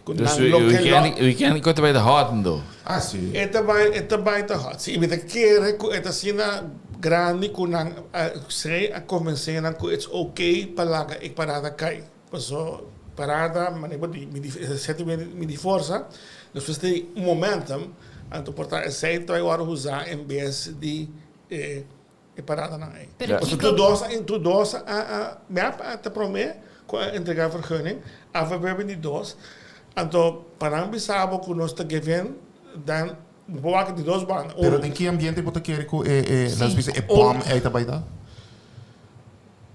Ku Dus nan lo ke lo. Weekend ku ta bai ta hot ando. Ah, si. E ta bai, e ta bai ta hot. Si, i mi ta kere ku e ta asina grandi ku nan a sey a konvensé nan ku it's okay pa laga e parada kai. Paso parada, manera bo di, midi e seti midi forsa, despues tin un momentum, anto por ta esei ta bai wòrdu usá en bes di e E paradanan ei. Pero Pasobra kiko. tur dos a tur dos a a mep a ta prome ku a entrega vergunning, avp 22, anto pa nan bisa bo ku nos ta give in, dan bo por wak di dos banda. Pero Un, den ki ambiente bo ta kere ku e e Sí. nos bisa e Un. bom ei ta bai ta?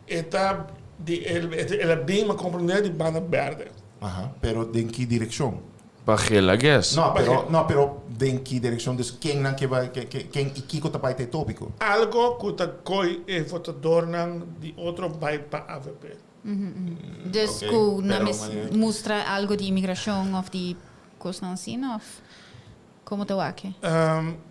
E ta di el a bin ma komprende di banda berde. Aha, pero den ki direkshon? Pa gel, I guess. No, pero, no, pero den ki direccion? Dus ken nan ke bai, ke, ke, ken y kiko ta bai ta e topico? Algo cu ta coy e votadornan di otro bai pa avp. Dus Ok, cu nan pero mes manera. mustra algo di inmigracion of di cosnan asina of como ta wak?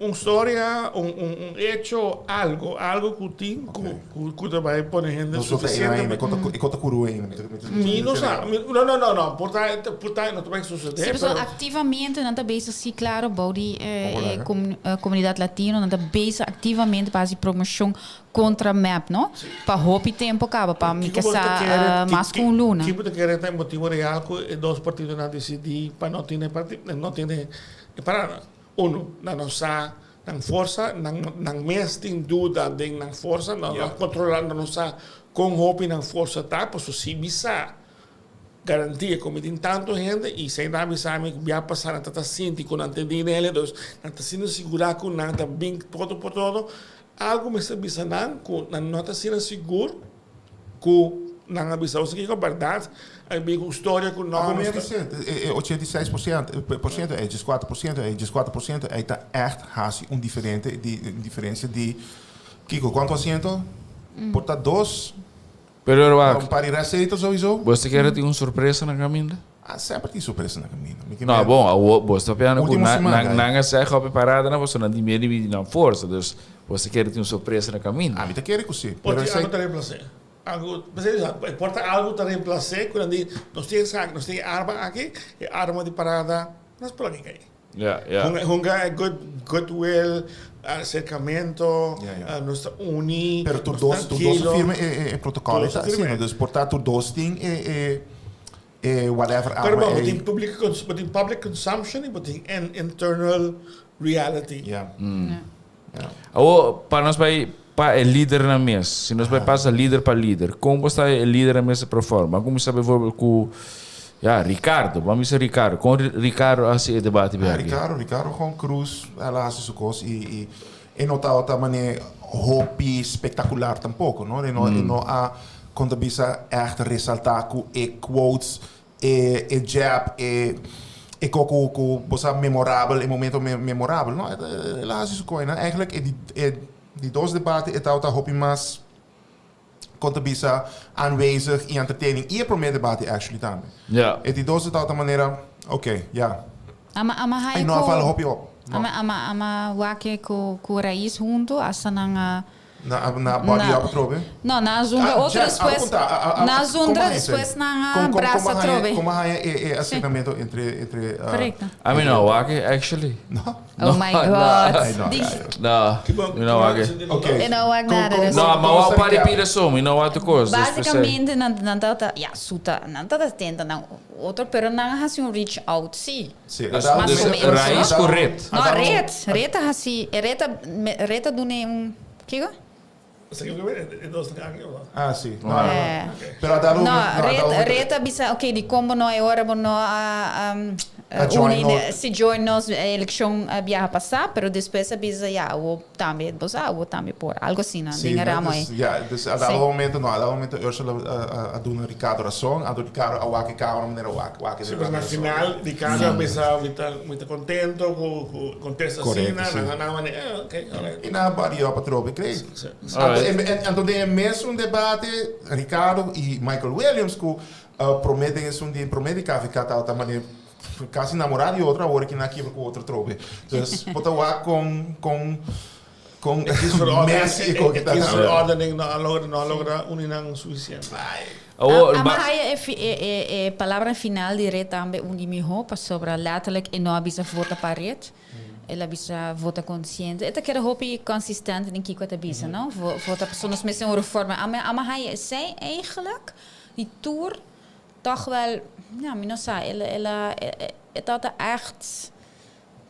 Un storia, un, un, un hecho, algo, algo cu tin cu, Ok. cu, cu ta bai pone hende Nos no ta suficiente. ainda, e ko ta, e ko ta curu ainda. Mi no sa, mi, no, no, no, no, por ta, por ta, no ta bai sucede, Sí, pasobra pero. activamente nan ta bezig, sí, claro, bou di eh, Ojalá, eh, hè? comu- eh, comunidad latino, nan ta bezig activamente pa haci promocion contra mep, no? Pa hopi tempo caba, pa mi Kiko ke bo ta sa kere, eh, ki, mas ki, cu un luna. ki bo ta kere ta e motibo real cu e dos partidonan dicidi pa no tene parti, no tene e parada? Uno, nan no sa nan forsa, nan, nan mes tin duda den nan forsa, nan no controla, nan no sa con hopi nan forsa ta, pasobra si mi sa garantia cu mi tin tanto hende y esey nan a bisa mi cu bia pasa nan ta ta sinti cu nan tin dinero, dus nan ta sinti sigura cu nan ta bin todo por todo, algo mester bisa nan cu nan no ta asina sigur Ku nan a bisa nos kiko bèrdat, a bin ku storia ku Apo no mi a nos ta. bisa, e 86% por siento, e 14%, e 14% ei ta ègt hasi un diferente di un diferensia di kiko kuantu asiento? Por ta dos, Pero wak, un par di rèst souiso. bo ta kere tin un sorpresa na kaminda? Ah, semper tin sorpresa na kaminda. Mi ke No, mira. bon, awo bo ta piano ku Último nan siman, nan guy. nan a seg op e parada nan pasobra nan tin miedu di nan forsa, dus bo ta kere tin un sorpresa na kaminda. Ah, mi ta kere ku si. Por Pero tin esei algu ta reemplase. Algu, p'esei mi sa, e por ta algu ta reemplase ku nan di, nos tin esaki, nos tin e arma aki, e arma di parada, nos por laga kai. Ja, ja. Hunga, hunga e good, goodwill, aserkamento, Ja, ja. nos ta uni, Pero tur nos dos, tur dos a trankilo. firma e e e protokòl Tur ei dos a ta asina. firma. Dus por ta tur dos tin e e E whatever Pero arma bo ei. tin public cons bo tin public consumption y bo tin en internal reality. Ja. Ja. Ja. Awor, pa nos bai pa e lidernan mes, si nos bai pasa lider pa lider, kon bo sta e lidernan mes a perform? Ban kuminsá bijvoorbeeld ku, ja, Ricardo. Ban bisa Ricardo. Kon Ricardo a hasi e debate Ah, biaha aki? Ricardo, Ricardo gewoon Cruz, el a hasi su kos y y e no tabata mane hopi spektakular tampoko, no? E no e no a Kon ta bisa ègt resaltá ku e quotes, e e jab, e e ko ku ku bo sa memorabel, e momento memorabel. No, el a hasi su koinan. Eigenlijk e di e di dos debate e tabata hopi mas kon ta bisa aanwezig i entertaining. I e promé debate actually tambe. Ja. E di dos e tabata manera, oké, ya. Ama ama E hai no a ku fala hopi op. No. ama ama ama wak ku ku Raiz huntu hasta nan a Na na body Na up atrobe? No, na zundra Ah, otro Jack, despues. apunta, a- a- a- Na como zundra haña esei? despues nan a Como- como- brasa como haña- atrobe. Como haña e e Sí. acercamento entre entre ah, Correcto. Ami no wak actually. No? Oh my No. God. Ay, no, Di- ay, No, mi no wak. Ok. E no wak Con- nada con- dus. No, con- ma con wak sta pa recap? pida so, mi no wak tu kos. Dus p'esei. Basicamente nan nan tabata ja suta nan tabata tenta nan otro pero nan a hasi un reach out sí. Sí, Dus, a dado dus Mas o menos, Raiz no? ku Red. A No, dado- Red, Red a hasi Red a Red a duna un kiko? Ah, sí. No, no, no. Eh. Pero a dado No, no, a Red, dado Red a bisa, ok, di kon bo no e ora bo no a A join uni, nos. si join nos e elekshon a biaha pasá, pero despues a bisa, ya, awo tambe, bo sa, awo tambe por, algo asina, Sí, den e no, ramo dus, ei. ja, dus a dado Sí. momento, no, a dado momento Ursula a, a, a duna Ricardo razon, anto Ricardo a wak e camera manera wak, wak e Sí, pero na razon. final Ricardo a bisa mi ta mi ta contento cu cu contesta Correcto, asina, sí. nan nan mane eh ok, alright. I nan a body up atrobe, cree. Sí, sí. Anto, Alright. en, en, anto den e mesun debate Ricardo i Michael Williams ku prome den esun di prome di KVK tabata mane casi namora di otro, awor ki nan a kibra ku otro atrobe. Dus bo ta wak kon kon. Con Messi e con Kiesverordening no a logra no a logra uni nan suficiente. Awor, A haya e palabra final di Red tambe un di miho pasobra letterlijk e no a bisa vota pa Red. El a bisa vota consciente. E ta keda hopi consistent den kiko e ta bisa, no? Vota pasobra nos mester un reforma. A mi haya esey eigenlijk di tur toch wel, ja, mi no sa, el el a e tabata echt.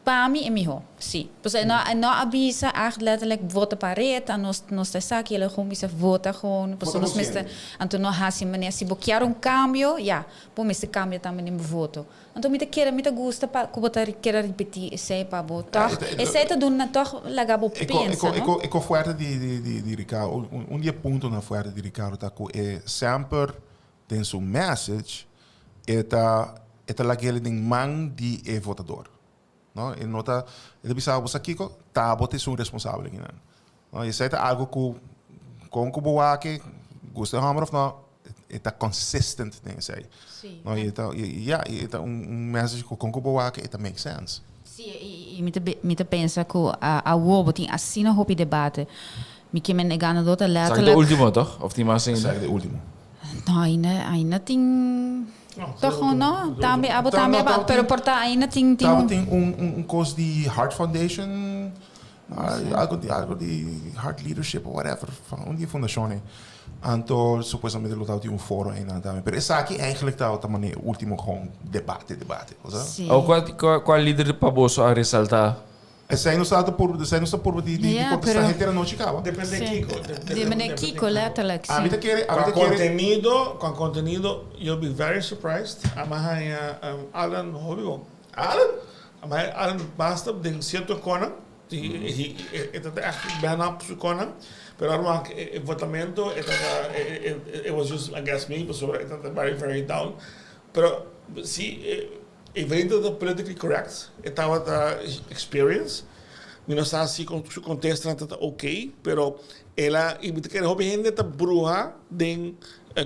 Pa mi e miho, si. Pasobra e no e no a bisa echt letterlijk vota pa red, a nos nos ta esaki, el a gewoon bisa vota gewoon, pasobra nos mester, anto no hasi manera, si bo kier un cambio, ya, bo mester cambia tambe den bo voto. Anto mi ta kere, mi ta gusta pa cu bo ta kere ripiti esey pa bo toch, esey ta duna toch laga bo pensa, no? E co fuerte di di di Ricardo, un di e puntonan fuerte di Ricardo ta cu e semper Den su message e ta e ta lag'el den man di e votador. No, e no ta e ta bisa bo sa kiko, ta bo ta esun responsabel akinan. No, esei ta algo ku kon ku bo wak e, gusta e hòmber òf no, e ta consistent den esei. Sí. No, i e ta i ya, i e ta un un message ku kon ku bo wak e ta make sense. Sí, i mi ta mi ta pensa ku awor bo tin asina hopi debate. Mi ke men e ganador ta Esaki ta letterlijk. ultimo toch? Of tin mas ainda? Esaki ta e ultimo. No, ainda, ainda tin toch un, no? Tambe abo tambe aba, pero por ta ainda tin tin un. Tabatin un un kos di Heart Foundation, algo di algo di Heart Leadership of whatever, van un di e fundashon ei. Anto supuestamente lo tabatin un foro einan tambe. Pero esaki eigenlijk tabata manera e ultimo gewoon debate debate, bo sa? Sí. Awor kua kua kua lider pa boso a resalta? Esei nos ta purba, esei nos ta purba di di contesta henter anochi caba. Depende kico. Depende kico, letterlijk, si. Ami ta kere, ami ta Qua kere. contenido, qua contenido, you'll be very surprised. Ami a haña Alan hopi bon. Alan? Ami a haña Alan basta den cierto conan. He, e ta echt man up su conan. Pero ora wak e votamento, e ta, it was just against me, pasobra e ta very, very down. Pero si. E venta ta politically correct, e tabata experience. Mi no sa si su contestanan ta ok, pero el a, y mi ta kere hopi hende ta bruha den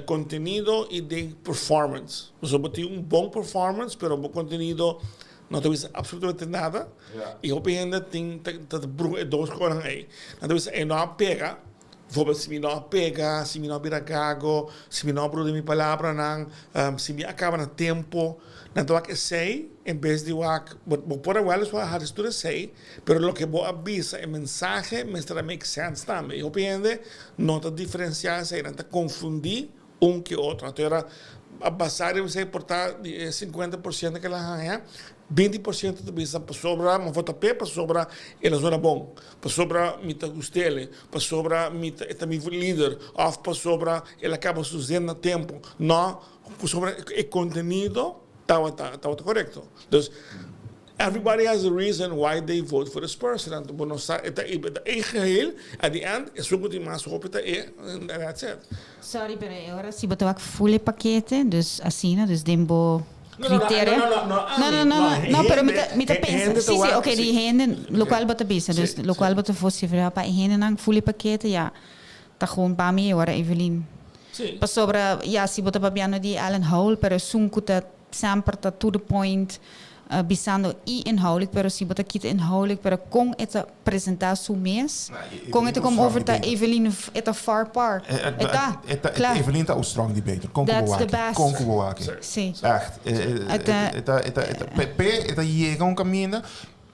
contenido y den performance. Pasobra bo tin un bon performance, pero bo contenido no ta bisa absolutamente nada. Y hopi hende tin ta bruha e dos cosnan ey. Nan ta bisa e no a pega. Bijvoorbeeld, si mi no a pega, si mi no a bira gago, si mi no a bruha den mi palabranan, si mi a kaba na tempo, nan ta wak esei en bes di wak, bo bo por a wèliswa hasi tur esei, pero loke bo a bisa, e mensahe mester a make sense tambe. I hopi hende no ta diferensiá esei, nan ta konfundí un ke otro. Anto era a basá riba esei por ta di e 50% ke el a haña, 20% ta bisa pasobra mi vota p'e pasobra el a zona bon, pasobra mi ta gust'el, pasobra mi ta e ta mi lider òf pasobra el a kaba su zin na tempu. No, pasobra e kontenido tabata tabata korekto. Dus everybody has a reason why they vote for this person. Anto bo no sa e ta e ta e geheel at the end esun ku tin mas hopi ta e and that's it. Sorry pero e ora si bo ta wak full e pakete dus asina dus den bo criterio no no no no pero mi ta mi ta pensa si si ok di hende locual bo ta bisa dus locual bo ta vocifera pa e hendenan full e pakete ya ta gewoon pa mi e ora Evelyn pasobra ya si bo ta papiando di Alan Howell pero esun cu ta Semper ta to the point, bisando i inhoudelijk, pero si bo ta kita inhoudelijk, pero kon e ta presenta su mes, kon e ta kom over ta Evelyn, e ta far par. E ta, kla. Evelyn ta un strong debater, kon ku bo That's the wak, best. kon ku bo wak. Si. Echt, e ta, e ta, e ta, p'e e ta yega un kaminda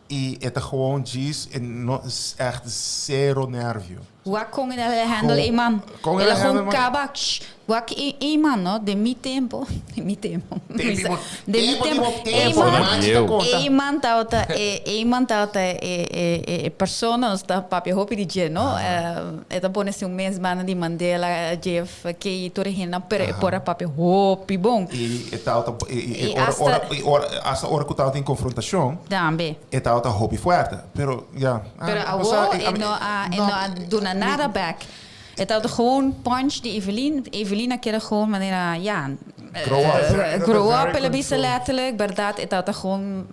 i e ta gewoon djis, e no, echt zero nervio. Wak kon el a handle e man. Kon El el a a gewoon handle man. kaba shh. Wak e e man no, den mi tempo, den mi tempo, Tempo den mi tempo tempo, di e bo tempo, man, machi ta konta. e man tabata e e man tabata e e e persona, nos ta papia hopi di dje no, e ta pone su mes banda di Mandela, JFK, tur e hendenan, pero e por a papia hopi bon. I e tabata i I i ora hasta ora i ora hasta ora ku tabatin konfrontashon. Tambe. E tabata hopi fuerte, pero ya. Pero awor e no a e no a duna nada bek. E tabata gewoon punch di Evelyn. Evelyn a keda gewoon manera ya. Grow up. Grow up el a bisa letterlijk, berdad e tabata gewoon.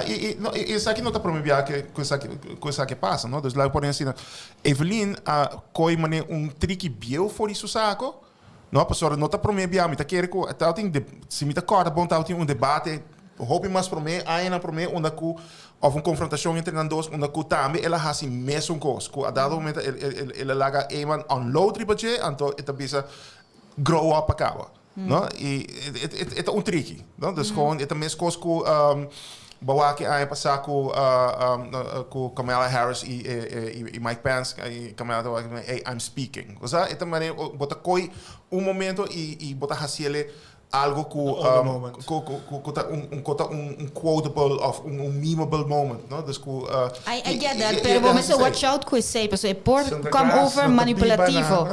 I no i esaki no ta prome bia ku esaki ku esaki a pasa no. Dus laga pone asina, Evelyn a koy manera un triki bieu for di su sako no, pasobra no ta prome bia mi ta kere ku tabatin si mi ta kòrda bon tabatin un debate. hopi mas promé, añanan promé, unda ku, òf un konfrontashon entre nan dos, unda ku tambe el a hasi mesun kos, ku a dado momento el el el a laga Eman unload riba dje, anto e ta bisa grow up a kaba, no? I e ta un triki, no? Dus gewoon e ta mes kos ku bo wak e aña pasá ku ku Kamala Harris i i Mike Pence, i Kamala ta wak hey, I'm speaking. Osea e ta manera bo ta koi un momento i bo ta hasiel algo ku ku ku ku ta un ku ta un quotable of un memeable moment, no? Dus ku I I get that, pero bo mester watch out ku esei, pasobra e por come over manipulativo.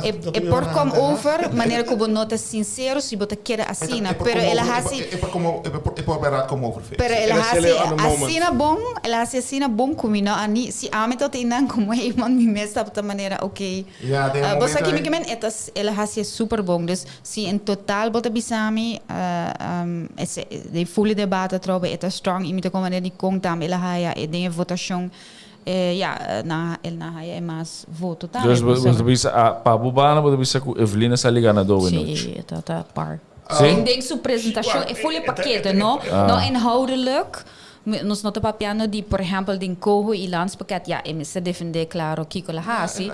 E e por come over manera ku bo no ta sincero si bo ta keda asina, pero el a hasi E por come e por berdad come over fake. Pero el a hasi asina bon, el a hasi asina bon ku mi no a ni si ami tabata einan komo hey man mi mes tabata manera ok. Ya, den e Bo sa momento kimi ei. ke men e ta el a hasi e super bon. Dus si en total bo ta bisa mi ese den ful e debate atrobe e ta strong i mi ta komprende dikon tambe el a haya e den e votashon ya nan el nan haya e mas voto tambe. Dus bo ta bisa a pa bo banda bo ta bisa ku Evelyn a sali ganadó awe nochi. Si e ta ta par. Si? Den su presentashon e ful e pakete no no inhoudelijk. Nos no ta papiando di, por ehempel, den coho y landspakket, ya, e mester defende claro kico el a haci.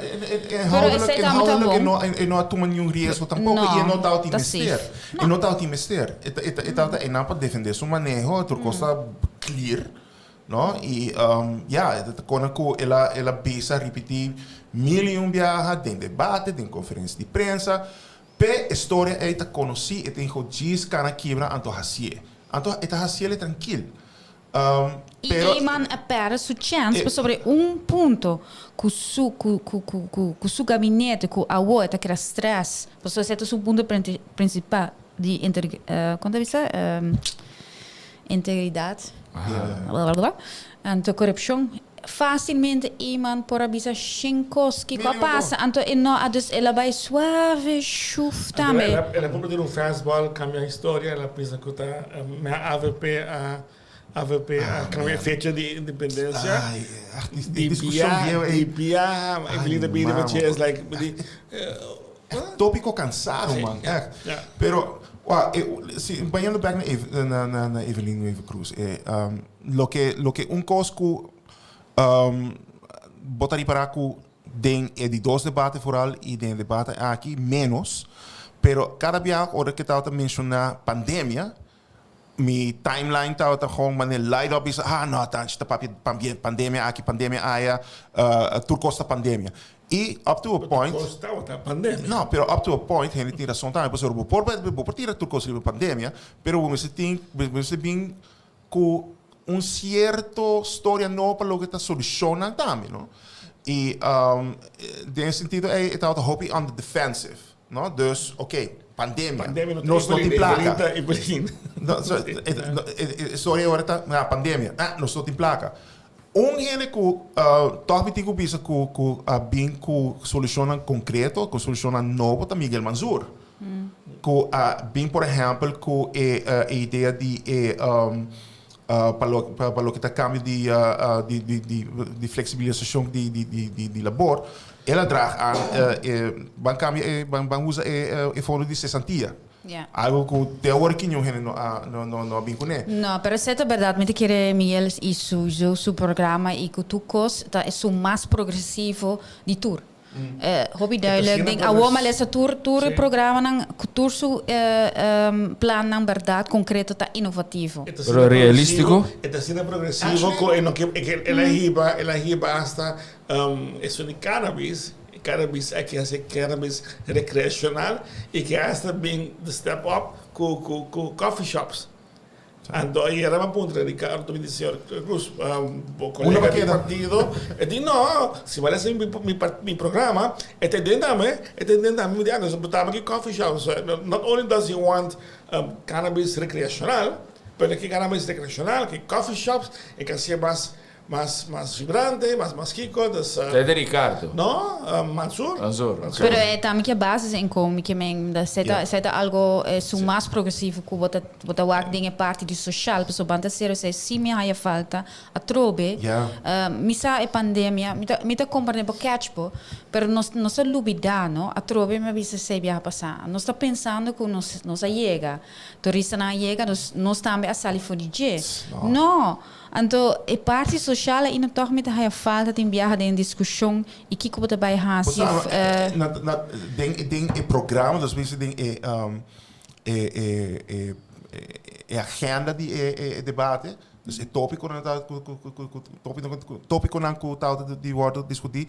Pero esey tambe ta bon. E no a tuma niun riesgo tampoco y e no tabatin mester. E no tabatin mester. E tabata einan pa defende su maneho, tur cos ta clear, no? Y ya, e ta cona cu el a el a bisa, ripiti mil y un biaha den debate, den conferencia di prensa, P'e e storia ei ta konosí, e tin go djis kana kibra anto hasié. Anto e ta hasiel e trankil. I Pero. Eman a pèrdè su chèns pasobra e un punto ku su ku ku ku ku ku su gabinete ku awo e ta keda strès pasobra esei ta su punto prinsipal di inter kon ta bisa integridat blablabla anto korupshon Fácilmente Eman por a bisa shen cos kico a pasa, anto e no a dus el a bay suave shuf tambe. Anto el a cumpra tin un fastball cambia historia el a bisa cu ta mea avp a avp a cambia fecha di independencia di biaha di biaha Evelyn ta bini riba dje is like di Topico cansado man echt pero wak si bayendo bek na na Evelyn Wever Croes Loke loke un kos ku bo ta ripará ku den e di dos debate foral i den e debate aki ménos, pero kada biaha ora ke tabata menshoná pandemia, mi timeline tabata gewoon manera light up bisa, ah no tanchi ta papia pandemia aki, pandemia aya, tur kos ta pandemia. I up to a point. Tur kos tabata pandemia. No, pero up to a point hende tin rason tambe pasobra bo por bo por tira tur kos riba pandemia, pero bo mester tin bo mester bin ku un sierto storia nobo pa loke ta solushonnan tambe, no? I den e sentido ei e tabata hopi on the defensive, no? Dus, oké, pandemia, nos no tin plaka. No, so, e storia ora ta, na, pandemia, ah, nos no tin plaka. Un hende ku tòg mi tin ku bisa ku ku a bin ku solushonnan konkreto, ku solushonnan nobo ta Miguel Manzur. Ku a bin por ehèmpel ku e e idea di e pa lo pa loke ta kambio di di di di di fleksibilisashon di di di di di labor, el a draag aan e ban kambia e ban ban usa e e fondo di sesantia. Algo ku te awor aki niun hende no a no no no a bin kuné. No, pero esei ta bèrdat. Mi ta kere Miguel i su su su programa i ku tur kos ta esun mas progresivo di tur. Hopi duidelijk den awor mi a lesa tur tur e programanan ku tur su plannan bèrdat konkreto ta inovativo. Pero realístiko? E ta asina progresivo ku e no ke el a hiba el a hiba asta esun di cannabis cannabis aki hasi cannabis rekreashonal i ke asta bin the step up ku ku ku coffee shops. Anto ayera mi a puntra Ricardo, mi di, Señor Cruz, bo colega di partido, e di, no, si bo a lesa mi programa, e ta den tambe, e ta den tambe. Mi di, ah, nos bo taba ki coffee shop. So, not only does he want cannabis recreacional, pero ke cannabis recreacional, ke coffee shops, e ka hacié mas. Mas mas vibrante, mas mas kiko, dus. Esei ta Ricardo? No, Mansur. Mansur, ok. Pero e tambe ke basis in kon, mi ke men, da esei ta esei ta algo esun mas progresivo ku bo ta bo ta wak den e parti di soshal, pasobra ban ta serio esei si mi haya falta atrobe. Mi sa e pandemia, mi ta mi ta komprende bo catch bo, pero nos nos ta lubida no, atrobe mi a bisa esei biaha pasa, nos ta pensando ku nos nos a yega, turistanan a yega, dus nos tambe a sali for di dje. No! Anto e parti social ainda tog mi ta haya falta tin biaha den discusion y kico bo ta bay haci Bo sa, na, na, den, den e programa, dus bisa den e, e, e, e, e agenda di e, e, e debate, dus e topiconan ta, cu, cu, cu, cu, cu, topiconan cu ta di wordo discuti,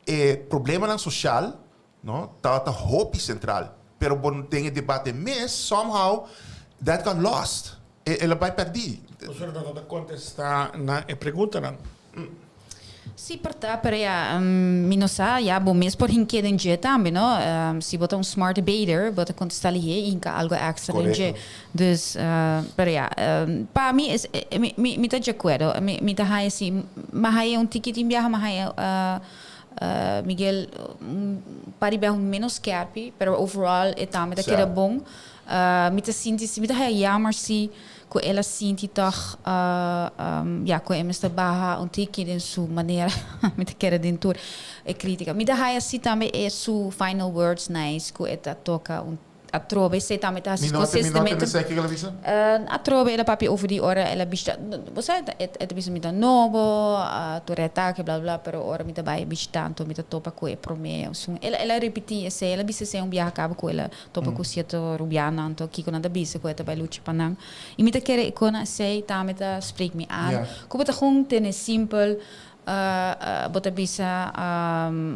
e problemanan social, no, tabata hopi central. Pero bo den e debate mes, somehow, that got lost. E, el a bai perdí. Pasobra nan no ta contesta na e preguntanan. Sí, por ta, pero ya, mi no sa, ya bo mes por hink'é den dje tambe, no? Si bo ta un smart debater, bo ta contesta lihé y hinka algo extra den dje. Dus, pero ya, pa mi es, mi, mi, mi ta di acuerdo. Mi, mi ta haya si, mi a haya un tiki tin biaha, mi a haya Miguel un par di biaha un menos skerpi, pero overall e tambe ta keda bon. Mi ta sinti si, mi ta haya jammer si ku el a sinti tòg ya ku e mester baha un tiki den su manera, mi ta kere den tur e kritika. Mi ta haya si tambe e su final words nice ku e ta toka un Atrobe esei tambe ta hasi Mi no te, mi no te consistentemente. esei ke el a bisa? Atrobe el a papia over di ora el a bishita, bo sa e ta bisa mi ta nobo, tur e atake bla bla pero ora mi ta bai bishita anto mi ta topa ku e prome osun. El el a ripiti esei, el a bisa esei un biaha kaba ku el a topa ku sierto rubianonan anto kiko nan ta bisa ku e ta bai lucha pa nan. I mi ta kere ku na esei tambe ta spreek mi aan. Ku bo ta gewoon tene simpel Bo ta bisa,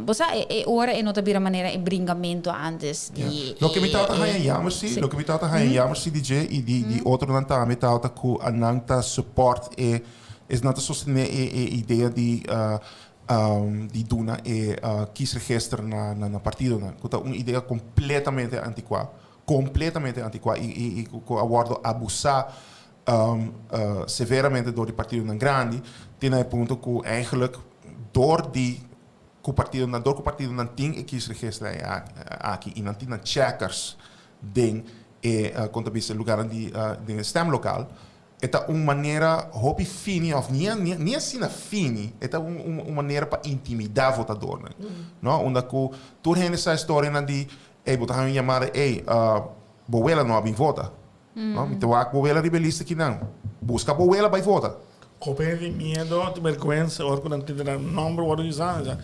bo sa e ora e no ta bira manera e bringamento antes di e. Loke mi tabata haña jammer si, loke mi tabata haña jammer si di dje i di di otronan tambe tabata ku nan ta support e, nan ta sostené e e idea di di duna e kiesregister na na partidonan, ku ta un idea kompletamente antikuá, kompletamente antikuá i i i ku a wòrdu abusá severamente door di partidonan grandi, te na e punto ku eigenlijk door di ku partidonan, door ku partidonan tin e kiesregister aki i nan tin nan checkers den e kon ta bisa lugarnan di den e stemlokaal, e ta un manera hopi fini òf ni ni asina fini, e ta un un manera pa intimidá votadornan, no? Unda ku tur hende sa e storianan di ey bo ta haña un yamada ey bo wela no a bin vota. No, mi ta wak bo wela riba e lista kinan. Buska bo wela bai vota. Hopi hende tin miedo, tin bergwensa ora ku nan tende nan nomber wòrdu usá. Nan sa,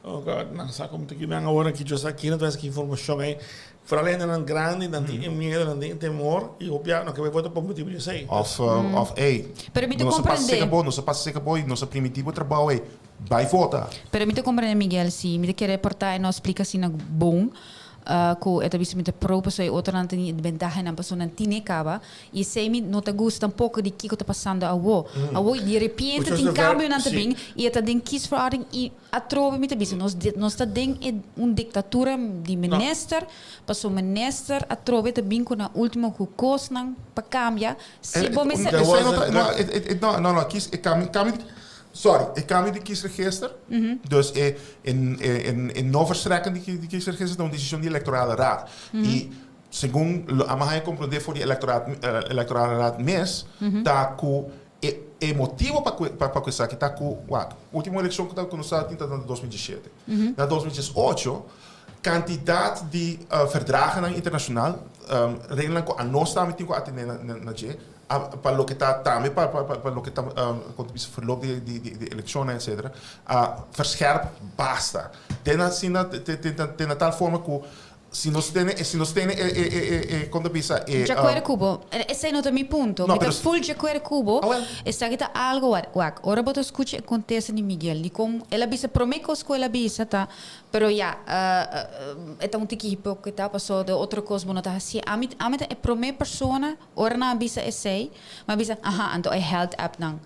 oh God, nan sa komo ta kinan awor aki, yo sa kina ta esaki informashon ei. Foral e hendenan grandi, nan tin e miedo, nan tin e temor i hopi a no ke bai vota pa motibu di esei. Òf, òf ei, Pero mi ta nos a pasa komprendé. seka bo, nos a pasa seka bo i nos a primintí bo trabou ei. Bai vota. Pero mi ta komprendé Miguel, si mi ta kere por ta e no splika asina bon. Ku e ta bisa mi ta pro pasobra e otronan ta tin bentahanan pasobra nan tine kaba i esei mi no ta gusta tampoko di kiko ta pasando awo. Awo di repente tin kambionan ta bin i e ta den kiesverordening i atrobe mi ta bisa nos nos ta den e un diktatura di minister pasobra minister atrobe ta bin ku nan ultimo ku kosnan pa kambia si bo mester. Esei no ta no no kies e kambio Sorry, e cambio di kiesregister, dus e e no verstrekken di di kiesregister ta un decision di electorale raad. Y segun lo a haña comprende for di electoraat electorale raad mes, ta cu e e motibo pa cu pa cu esaki ta cu, wak, ultimo eleccion cu ta cu nos tabatin ta na 2017. Na 2018 cantidad di verdragennan internacional, reglanan cu anos tambe tin cu atende na na dje, Pa loke ta tambe pa pa loke ta kon ta bisa verloop di di di elekshonnan etsetera a verscherp basta te na asina te te te na tal forma ku si nos tene si nos tene e e e e kon ta bisa e Dje akuerdo ku bo. Esei no ta mi punto. No Mi ta pero ful dje akuerdo ku bo. Awel. Esaki ta algo wak wak ora bo ta skucha e kontesta di Miguel di kon el a bisa prome kos ku el a bisa ta Pero ya, e ta un tiki hipókrita pasobra de otro kos bo no ta hasié. Ami, ami ta e promé persona ora nan a bisa esei, mi a bisa, aha, anto e health app nan.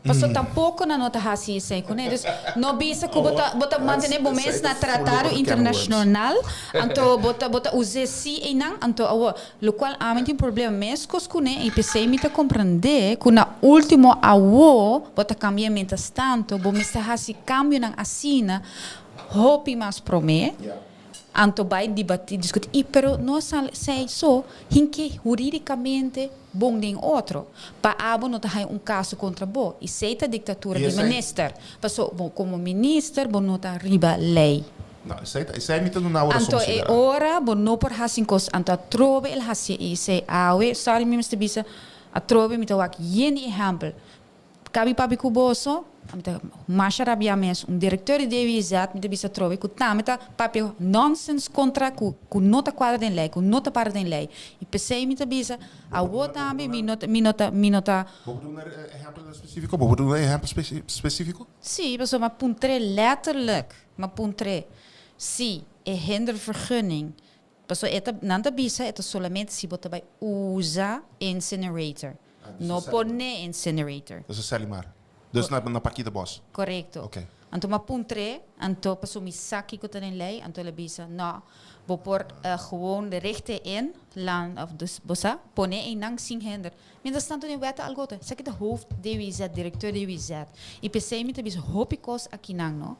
Paso tampoco nan no ta haci esey cune. Dus no bisa cu bo ta bo ta mantene bo mes na tratado internacional anto bo ta bo ta uze si eynan anto awor locual ami tin problema mescos cune y pesey mi ta comprende cu na ultimo awo bo ta cambia mientras tanto bo mester haci cambionan asina hopi mas prome. Anto bai dibati, diskuti i pero no sal esei so hinke huridikamente bon den otro pa abo no ta haña un kaso kontra bo i esei ta diktatura di minister paso bo komo minister bo no ta riba lei. No, esei ta esei mi ta duna bo rason Anto e si ora bo no por hasi un kos anto atrobe el hasi e esei awe sorry mi mester bisa atrobe mi ta wak yen di ehèmpel Kabi papia ku boso, mi ta masha rabia mes. Un direkteur di DWZ mi ta bisa atrobe ku tambe ta papia nonsens kontra ku ku no ta kuadra den lei, ku no ta para den lei. I p'esei mi ta bisa awo tambe mi no ta mi no ta mi no ta. Bo por duna ehèmpel spesífiko? Bo por duna ehèmpel spesífiko? Sí, pasobra mi a puntr'é lèterlik, mi a puntr'é si e hindervergunning, pasobra e ta nan ta bisa e ta solamente si bo ta bai usa incinerator. No pone incinerator. Dus a Selimar. Dus na na Parkita Bos. Korekto. Ok. Anto m'a puntr'é, anto paso mi sa kiko ta den lei, anto el a bisa, no, bo por gewoon de richten in, lan, of dus, bo sa, pone einan sin hinder. Mientras tanto den wet ta algo otro. Esaki ta hoofd DWZ, directeur DWZ. I p'esei mi ta bisa hopi kos akinan, no.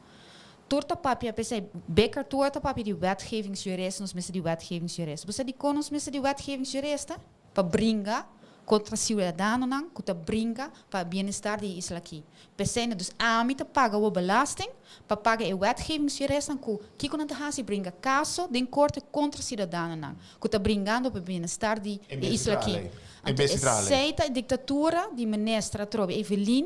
Tur ta papia, p'esei Bikker tur ta papia di wetgevingsjurist, nos mester di wetgevingsjurist. Bo sa dikon nos mester di wetgevingsjuristen? Pa bringa kontra siudadanonan ku ta bringa pa bienestar di e isla aki. P'esei dus ami ta paga bo belasting pa paga e wetgevingsjuristnan ku kiko nan ta hasi bringa kaso den korte kontra siudadanonan ku ta bringando pa bienestar di e isla aki. Anto esei ta e diktatura di minister atrobe Evelyn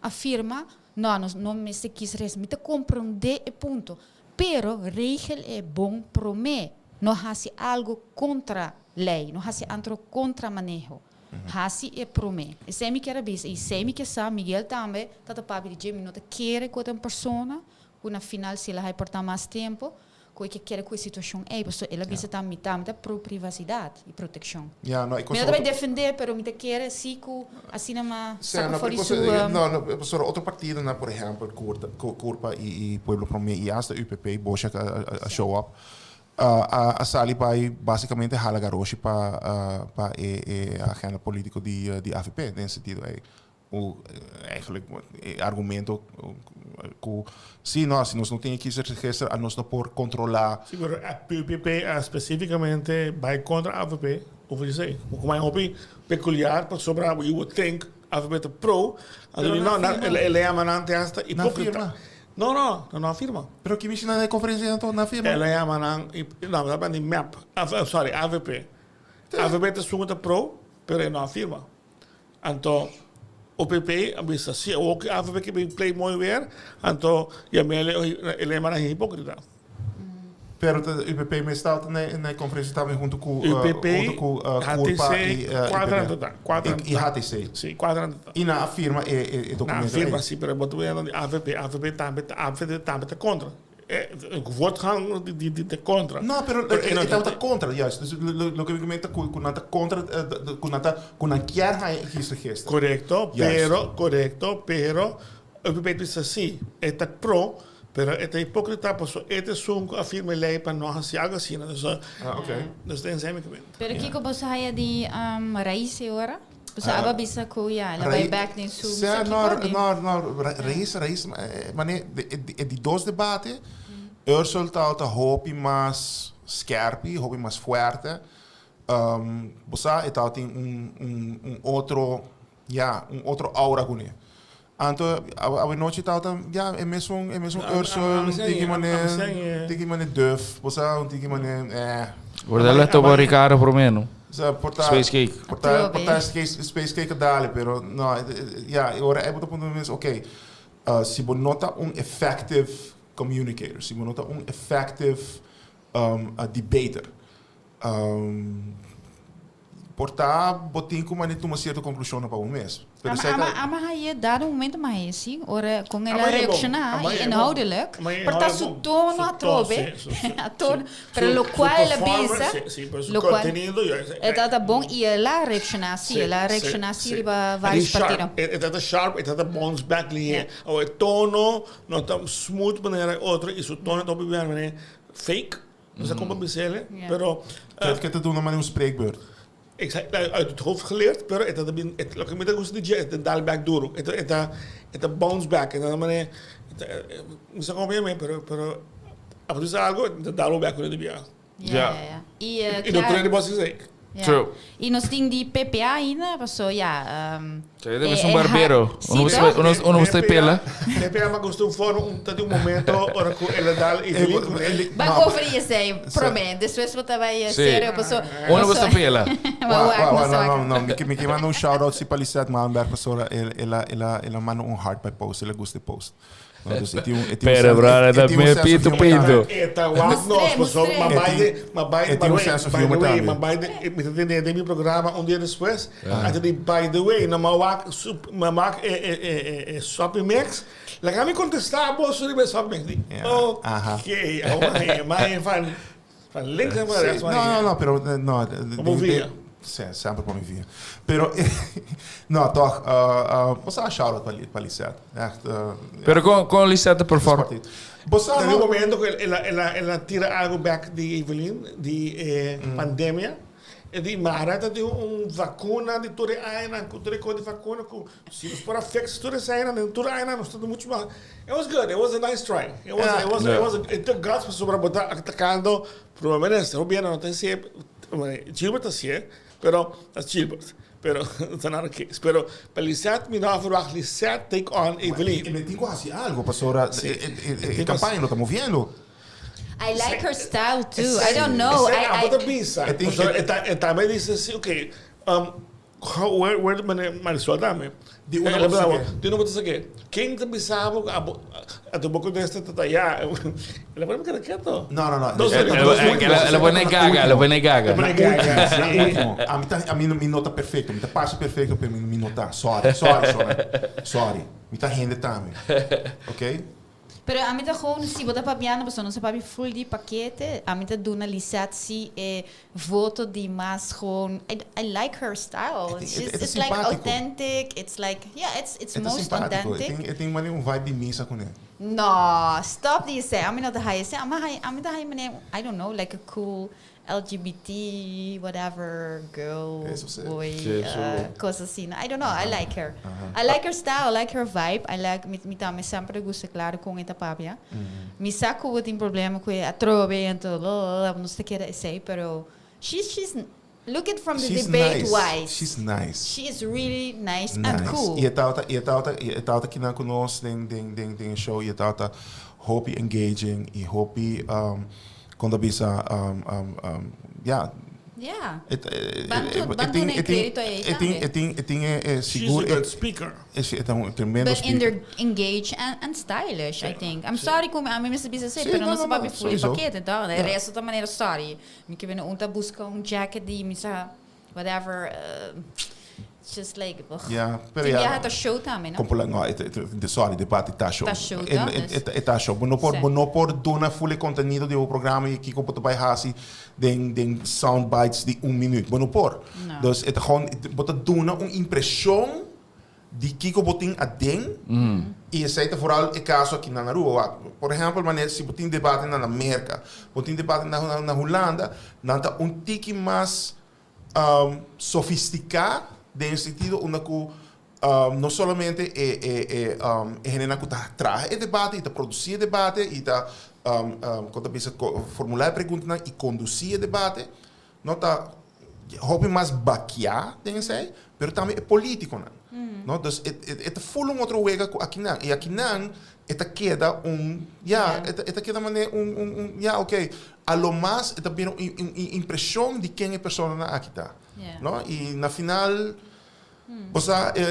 a firma no nos no mester kis res. Mi ta komprondé e punto Pero regel e bon promé. No hasi algo kontra lei, no hasi antro kontra maneho. Hasi e promé. Esei mi kier a bisa i esei mi ke sa, Miguel tambe ta ta papia di dje, mi no ta kere ku e ta un persona ku na final si el a hai portá mas tempu ku e ke kere ku e situashon ei, pasobra el a bisa tambe mi tambe ta pro privasidat i protekshon. Ya, no, e Mi no ta bai defendé, pero mi ta kere si ku asina ma saka for di su. No, no, pasobra otro partidonan, por ehèmpel, Curpa i Pueblo Promé i asta UPP, Bosha a show up, a sali bai básicamente hala garoshi pa pa e agenda polítiko di avp, den sentido ei. Ku eigenlijk e argumento ku si no, si nos no tin e kiezersregister nos no por kontrolá. Si, pero UPP a spesífikamente bai kontra avp over esei. Ku mai hopi pekuliar pasobra you would think avp ta pro, anto di no, e le yama nan te hasta hipókrita. No, no, nan no a firma. Pero ki mishi nan e konferensia anto nan a firma? E le yama nan, no, mi ta hablando di mep, sorry, avp. Avp ta esun ku ta pro, pero e no a firma. Anto OPP a bisa si awor ku avp ke bin play mooi weer, anto yam'é e lema nan hipokrita. Pero ta UPP mes tabata na e konferensia tambe huntu ku UPP, huntu ku Curpa i HTC, kuater nan ta ta, kuater nan ta i HTC. Si, kuater nan ta ta. I nan a firma e e Nan a dokumento firma ei. si, pero bo ta wea di avp, avp tambe ta avp tambe ta kontra. Voortgang di di di kontra. No, pero e tabata kontra, juist. Dus loke mi meen ta ku nan ta kontra, ku nan ta, ku nan kier haña e kiesregister. Korekto, pero, korekto, pero UPP bisa si, e ta pro, pero e ta hipokrita pasobra e ta esun ku a firma e lei pa no hasi algu asina. Dus, Ah, oké. dus den esei mi ke meen. Pero kiko boso haya di Raiz e ora? Boso aba bisa ku ya, el a bai bek den su Sea, no, no, no, Raiz, Raiz, mane, e di dos debate, Ursel tabata hopi mas skerpi, hopi mas fuerte. Bo sa, e tabatin un, un, un otro, ya, un otro aura kuné. Anto, awenochi tabata, ya, e mesun, e mesun Ursel, un tiki mane, tiki mane duf, bo sa, un tiki mane, eh. Por ta topa Ricardo prome, no? Sa, por ta. Space cake. Por ta, por ta space cake a dale, pero no, ya, e ora ei bo ta puntra bo mes, ok, si bo no ta un effective communicator, si bo no ta un effective debater, por ta bo tin ku mane tuma sierto konklushonnan pa bo mes. Pero Ama, esei ama, ta. ama haye dado un momento ma haye sí, ora con el Ama a ye bon, reacciona ama y ye bon. inhoudelijk, Ama ye pero ta inhoudelijk su bon. tono Su a tono, trobe, sí, su, su, a tono, su, pero su, lo su cual el a performance, bisa, sí, sí, pero su lo cual contenido, yo, e ta bon y el a reacciona sí, el a reacciona sí riba varios sharp, partido. E ta sharp, e ta bounce back lihe. Awo e tono no ta smooth manera e otro y su tono ta hopi bia manera fake, no sa con pa bisele, pero Ke ta duna manera un spreekbeurt. Exacto, uit het hoofd geleerd, pero e ta bin, e, loke mi ta gusta di dje, e ta dal back duro. E ta, e ta, e ta bounce back. E ta mane, e ta, mi sa como yam'é, pero, pero abo bisa algo, e ta dal bo back ku di bia. Ja, ja, ja. I, I no klaar. train di bos esei. Ja. True. I nos tin di PPA ainda, paso ja. Sa e debe ser un barbero. Sí, Uno toch? uno uno mester pela. PPA mi a gusta un forma, un ta di un momento ora ku el a dal Evelyn ku el. Ban over di esei, prome. Despues bo ta bai serio, paso. Uno mester pela. Wa wak, nos No, wak. no, no. Mi ke manda un shout out si pa Lisette Maanberg pasobra el el a el a el a manda un heart pa e post, el a gusta e post. Pero brother, ta me pito pinto. E ta wak nos, pasobra ma bai de, ma bai, E tin un sense of by the humor way, tambe. ma bai de, mi ta tende den mi programa un dia despues, a ta di by the way, no ma wak su, ma wak e e e e e Soppy Mix, laga mi contesta bo riba e Soppy Mix. Di, ok, awor ma e van van links en van rechts. No, no, no, pero no. Pa bo via. Sí, semper pa mi via. Pero, no, toch, bo sa shout out pa Lisette. Echt. Pero con, con Lisette perform? Bo sa, Na un momento cu el a, el a, el a tira algo back di Evelyn, di e pandemia, e di Mara ta tin un vacuna di tur e añanan, cu tur e cos di vacuna cu Si nos por a fix tur eseinan den tur añanan nos ta mucho mas. It was good, it was a nice try. It was, it was, it was, it took guts pasobra bo ta atacando Prome Minister. Hopi hende no ta hasié, Gilbert ta hasié, pero ta Gilbert. Pero it's another case. Pero pa Lisette mi no a verwacht Lisette take on Evelyn. E tin cu haci algo pasobra e campaña no ta moviendo. I like her style too. I don't know. Esei I, abo ta bisa. Pasobra e ta, e tambe dice si, okay, How, where, where, mane, Marisol dame. Di una Eh, bo ta saké. Di una bo ta saké. Ken ta bisa bo, abo, a tu bo contesta ta ta ya. El a pone keda keto. No, no, no. Dos Eh, minutos, eh, dos eh, minutos. El a pone gaga, el a pone gaga. El a pone gaga, sí. Na ultimo. A mi ta, a mi no, mi no ta perfecto. Mi ta parse perfecto, pero mi, mi no ta. Sorry, sorry, sorry. Sorry. Mi ta hende tambe. Ok? Pero ami ta gewoon, si bo ta papiando, pasobra nos a papia full di pakete, ami ta duna Lisette si e voto di mas gewoon, I, I like her style. E It's tin- e just, ta it's like simpático. authentic, it's like, yeah, it's, it's E ta most simpático. E authentic. tin, e tin manera un vibe di misa kuné. No, stop di esei. Ami no ta haya esei. Ami haya, ami ta haya manera, I don't know, like a cool LGBT whatever girl, Eso sí. boy, Sí, eso. cos asina. I don't know, I like her. I like her style, I like her vibe. I like, mi, mi tambe semper gusta claro con e ta papia. Mi sa cu bo tin problema cu e atrobe en todo, lo, lo, lo, nos ta keda esey, pero she's, she's, look it from the She's debate nice. wise. She's nice. She is really nice, and Nice. cool. I e tawata, i e tawata, i e tawata kinan cu nos den, den, den, den e show, i e tawata hopi engaging, i hopi, um, Kon ta bisa ya. Ya. E Ban e ban tin duna e e tin crédito ei e tin tambe. e tin e tin e e She's sigur a e good speaker. e si e ta un tremendo But in speaker. their engaged and, and stylish, I think. I'm sorry ku ami mester bisa esei, Sí, pero no, nos no, ta no, papia full di sowieso. pakete, toch? De Ja. resto ta manera sorry. Mi ke bini un ta buska un jacket di mi sa whatever. It's just like, ugh. Ja, pero Tin ja. biaha ta show tambe, no? Kon por la, no, e, e, sorry, debate ta show. Ta show, E, toch? e, Dus- e, e ta show. Bo no por, Sí. bo no por duna full e contenido di bo programa y kiko bo ta bay haci den, den sound bites di un minuut. Bo no por. No. Dus e ta gewoon, bo ta duna un impresion di kiko bo tin aden y esey ta vooral e caso aki na Aruba. Wak, por ehempel, manera si bo tin debate na na Merca, bo tin debate na, na, na Hulanda, nan ta un tiki mas Sofisticá den e sentido unda ku no solamente e e e e hendenan ku ta traha e debate i ta produsí e debate i ta kon ta bisa formulá e preguntanan i kondusí e debate no ta hopi mas bakiá den esei pero tambe e polítikonan no dus e e ta ful un otro wega ku akinan i akinan e ta keda un ya e ta e ta keda manera un un un ya oke A lo mas e ta bira un un impresion di ken e personanan aki ta. No? Y na final bo sa e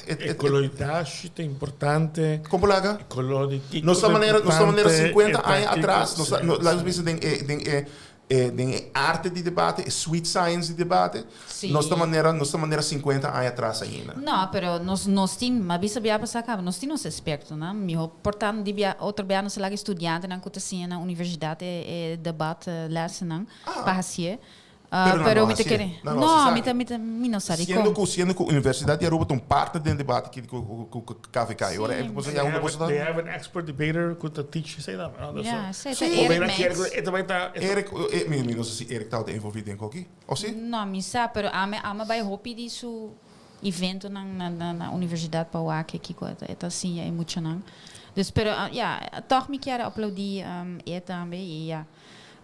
e E color di dashi ta importante. Con bo laga? E color di kiko Nos ta ta manera nos ta manera importante, 50 e ta aña kiko, atras nos ta sí, laga nos sí. bisa den e den e. Den e arte di debate, e sweet science di debate, nos ta manera, nos ta manera 50 aña atras ainda. No, pero nos tin, m'a bisa bia pasá kaba, nos tin nos ekspertonan. Mihó por ta di bia otro bia nos a laga e studiantenan ku ta siña na universidat e debat lèsnan pa hasié. Pero nan Pero no mi ta hasié. kere. Nan no hasi No, mi esaki. ta, mi ta, mi no sa di Siendo kon. ku, siendo ku Universidat di Aruba ta un partner den debate ki ku ku ku KVK. I ora e boso They ya unda have, boso ta? they have an expert debater ku ta teach esei tambe, no? Dus, Ja, esei ta Sí. Eric Obena kier Mens. ku e ta bai ta, e ta- Eric, mi no sa si Eric tabata envolví den koki, of si? No, mi sa, pero ami, ami a bai hopi di su eventonan na, na, na universidat pa wak kiko e ta, e ta siña e muchanan. Dus, pero, ja, tòg mi kier a aplaudí e tambe i ja.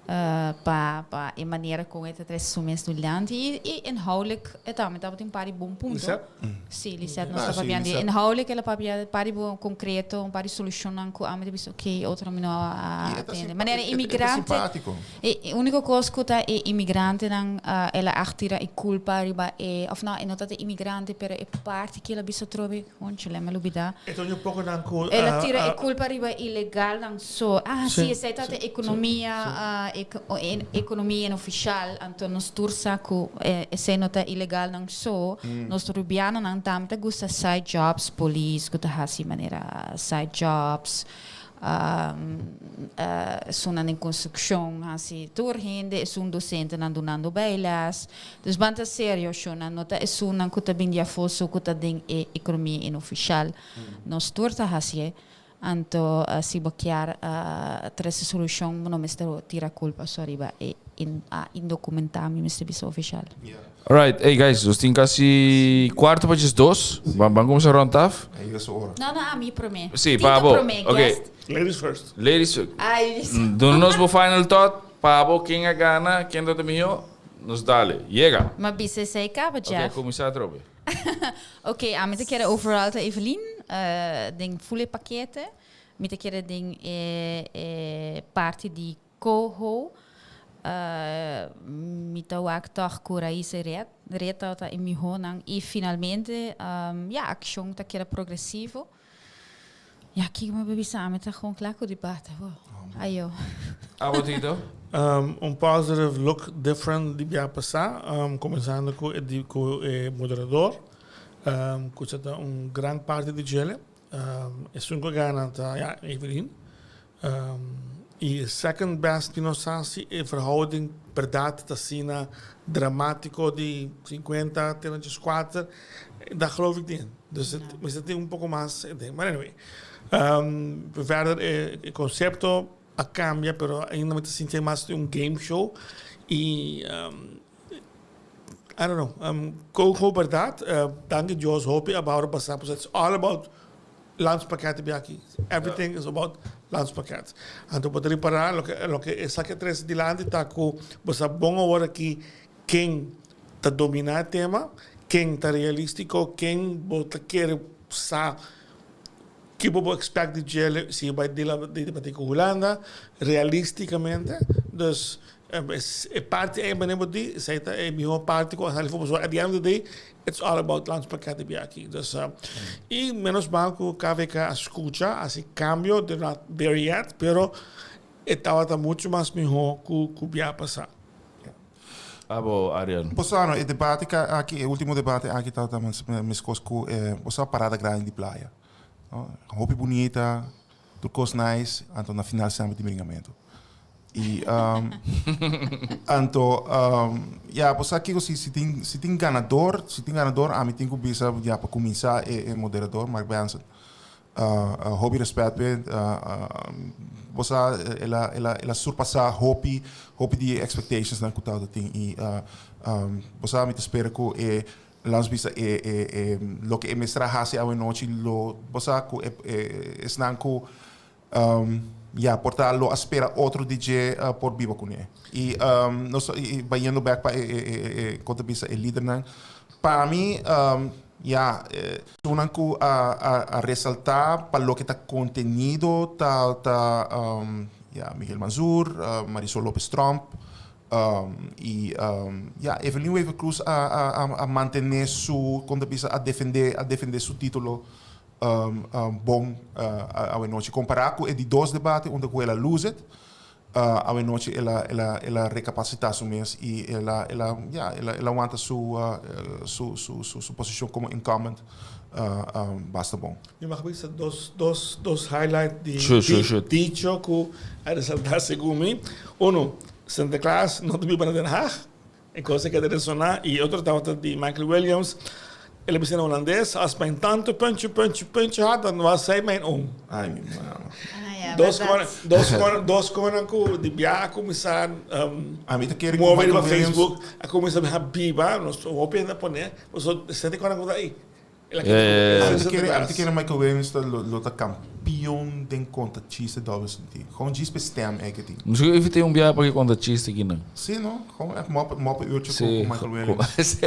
Pa pa e manera con e ta trece su mes dilanti y y inhoudelijk e tambe tabatin un par di bon punto. Lisette? Sí, Lisette nos Ah, ta sí, papiando. Lisette. Inhoudelijk el a papia par di bon concreto, un par di solucionnan cu ami ta bisa ok, otro mi no a Y e ta atende. simpa- Manera e- e- e ta inmigrante, simpático. e unico cos cu ta e immigrantenan el a acht tira e culpa riba e, of no, e no ta e immigrante pero e parti cu el a bisa atrobe, Conchole, mi a lubida. E ta un poco nan cu El a tira e culpa riba ilegalnan so. Ah, si, esey ta e economia, economia inoficial. Anto nos tur sa cu esey no ta ilegalnan so. Nos Rubianonan tambe ta gusta side jobs, polis cu ta haci manera side jobs. Esunnan den construccion haci tur hende, esun docentenan dunando bijles. Dus ban ta serio shownan, no ta esunnan cu ta bin di afo so cu ta den e economia inoficial. Nos tur ta hacié. Anto si bo kier trece solucion bo no mester tira culpa so riba e indocumenta, mi mester bisa oficial. Alright, hey guys, nos tin casi cuarto pa djes dos. Ban ban cuminsa rond af. Ahí es ora. No, no, ami prome. Sí, Tito pa bo. prome, Ok. guest. Ladies first. Ladies, Ay, duna nos bo final thought. Pa bo ken a gana, ken ta ta mihó, nos dale. Yega. Ma bisa esei caba, Jeff. Ok, cuminsa atrobe. Ok, ami ta kere overall ta Evelyn, den full e pakete. Mi ta kere den e e parti di Coho, Mi ta wak tòg ku rais e ret, ret ta e mihónan i finalmente ya akshon ta keda progresivo. Ya kiko mi por bisa ami ta gewoon kla ku debate ho. Ayo. Abo Tito? Un positive look different di bia pasá, kuminsando ku e ku e moderador, ku sa ta un gran parti di djele. Esun ku a gana ta ya Evelyn. Y e second best mi no sa si e verhouding berdad ta asina dramatico di 50 te na 14, dat geloof ik niet in. Dus het mester tin un poco mas e ding. Maar anyway, verder e concepto a cambia pero ainda mi ta sinti mas di un game show y I don't know, con berdad danki Dios hopi a bouw pasa pasobra it's all about Landspakket ta bia aki. Everything is about landspakket. Anto bo ta ripará loke loke esaki a trese dilanti ta ku bo sa bon awor aki ken ta dominá e tema, ken ta realístiko, ken bo ta kere sa ki bo por expect di djele si e bai debatí ku Hulanda realístikamente. Dus E parti ei manera bo di, esei ta e mihó parti ku a sali for pasobra at the end of the day it's all about landspakket di bia aki. Dus i menos mal ku KVK a skucha, a hasi kambio, they're not there yet, pero e tabata muchu mas mihó ku ku bia pasá. Abo Ariel. Bo sa no, e debate aki, e ultimo debate aki tabata meskos ku e, bo sa parada grandi di playa. Hopi bunita, Tur kos nice, anto na final semper tin bringamentu. I anto ya bo sa kiko si si tin si tin ganador, si tin ganador ami tin ku bisa ya pa kuminsá e e moderador Mark Benson. Hopi respèt p'e, bo sa el a el a el a surpasá hopi hopi di e expectationsnan ku tabata tin i bo sa mi ta spera ku e Lans bisa e e e loke e mester a hasi awenochi lo bo sa ku e e esnan ku ya por ta lo a spera otro di dje por biba kuné. I nos i bayendo bek pa e e e e kon ta bisa e lidernan pa mi ya esunnan ku a a a resalta pa loke ta kontenido ta ta ya Miguel Mansur, Marisol Lopez Tromp, Y ya, Evelyn Wever Croes a a a mantene su, con ta bisa, a defende, a defende su titulo bon awenochi. Compara cu e di dos debate unda cu el a lose it. Awe nochi el a el a el a recapacita su mes y el a el a ya el a el a wanta su su su su su posicion como incumbent basta bon. Mi mag bisa dos dos dos highlight di Sure, sure, sure. dicho cu a resalta segun mi. Uno, Sinterklaas no ta biba na Den Haag. E cos a keda resona. Y otro tabata di Michael Williams. El a bisa na holandes, Als mijn tante puntje, puntje, puntje had, dan was zij mijn oom. Ay, mi mama. Ah, ja, Dos berdad. con, dos con, dos conan cu di bia a cuminsa um, Ami ta kere cu move riba Michael Williams. Facebook, a cuminsa biba, nos hopi hende a pone, pasobra senti conan cu ta ey. Ja, ja, ja. Ami ta kere, ami ta kere Michael Williams ta lo, lo ta kampion den konta chiste dobbel sentido. Gewoon djis pe stem ei ke tin. Misschien even te un biaha pa ke konta chiste aki nan. Sí, no? Gewoon echt mop, mop een uurtje Sí, ku, ku Michael Williams. Sí.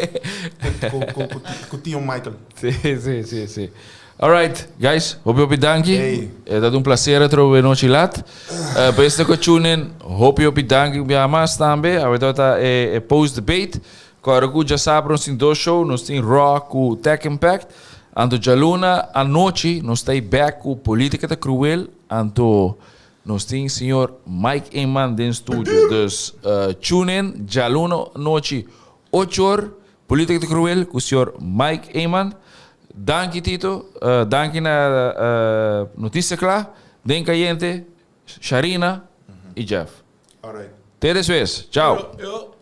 Ku, ku, ku, ku tio Michael. Sí, sí, sí, sí. Alright, guys, hopi hopi danki. Hey. E ta un placer atrobe nochi lat. Uh, pa este ku tune in, hopi hopi danki un biaha mas tambe. Awe ta e, e post debate. Kòrda ku djasabra nos tin dos show, nos tin Raw ku Tech Impact, anto djaluna anochi nos ta ei bèk ku Politica ta Cruel, anto nos tin señor Mike Eman den studio. Dus tune in djaluna anochi ocho or, Politica ta Cruel ku señor Mike Eman. Danki Tito, danki na Noticia Kla, Den Cayente, Sharina y Jeff. Alright. Te despues, chao. Yo, yo.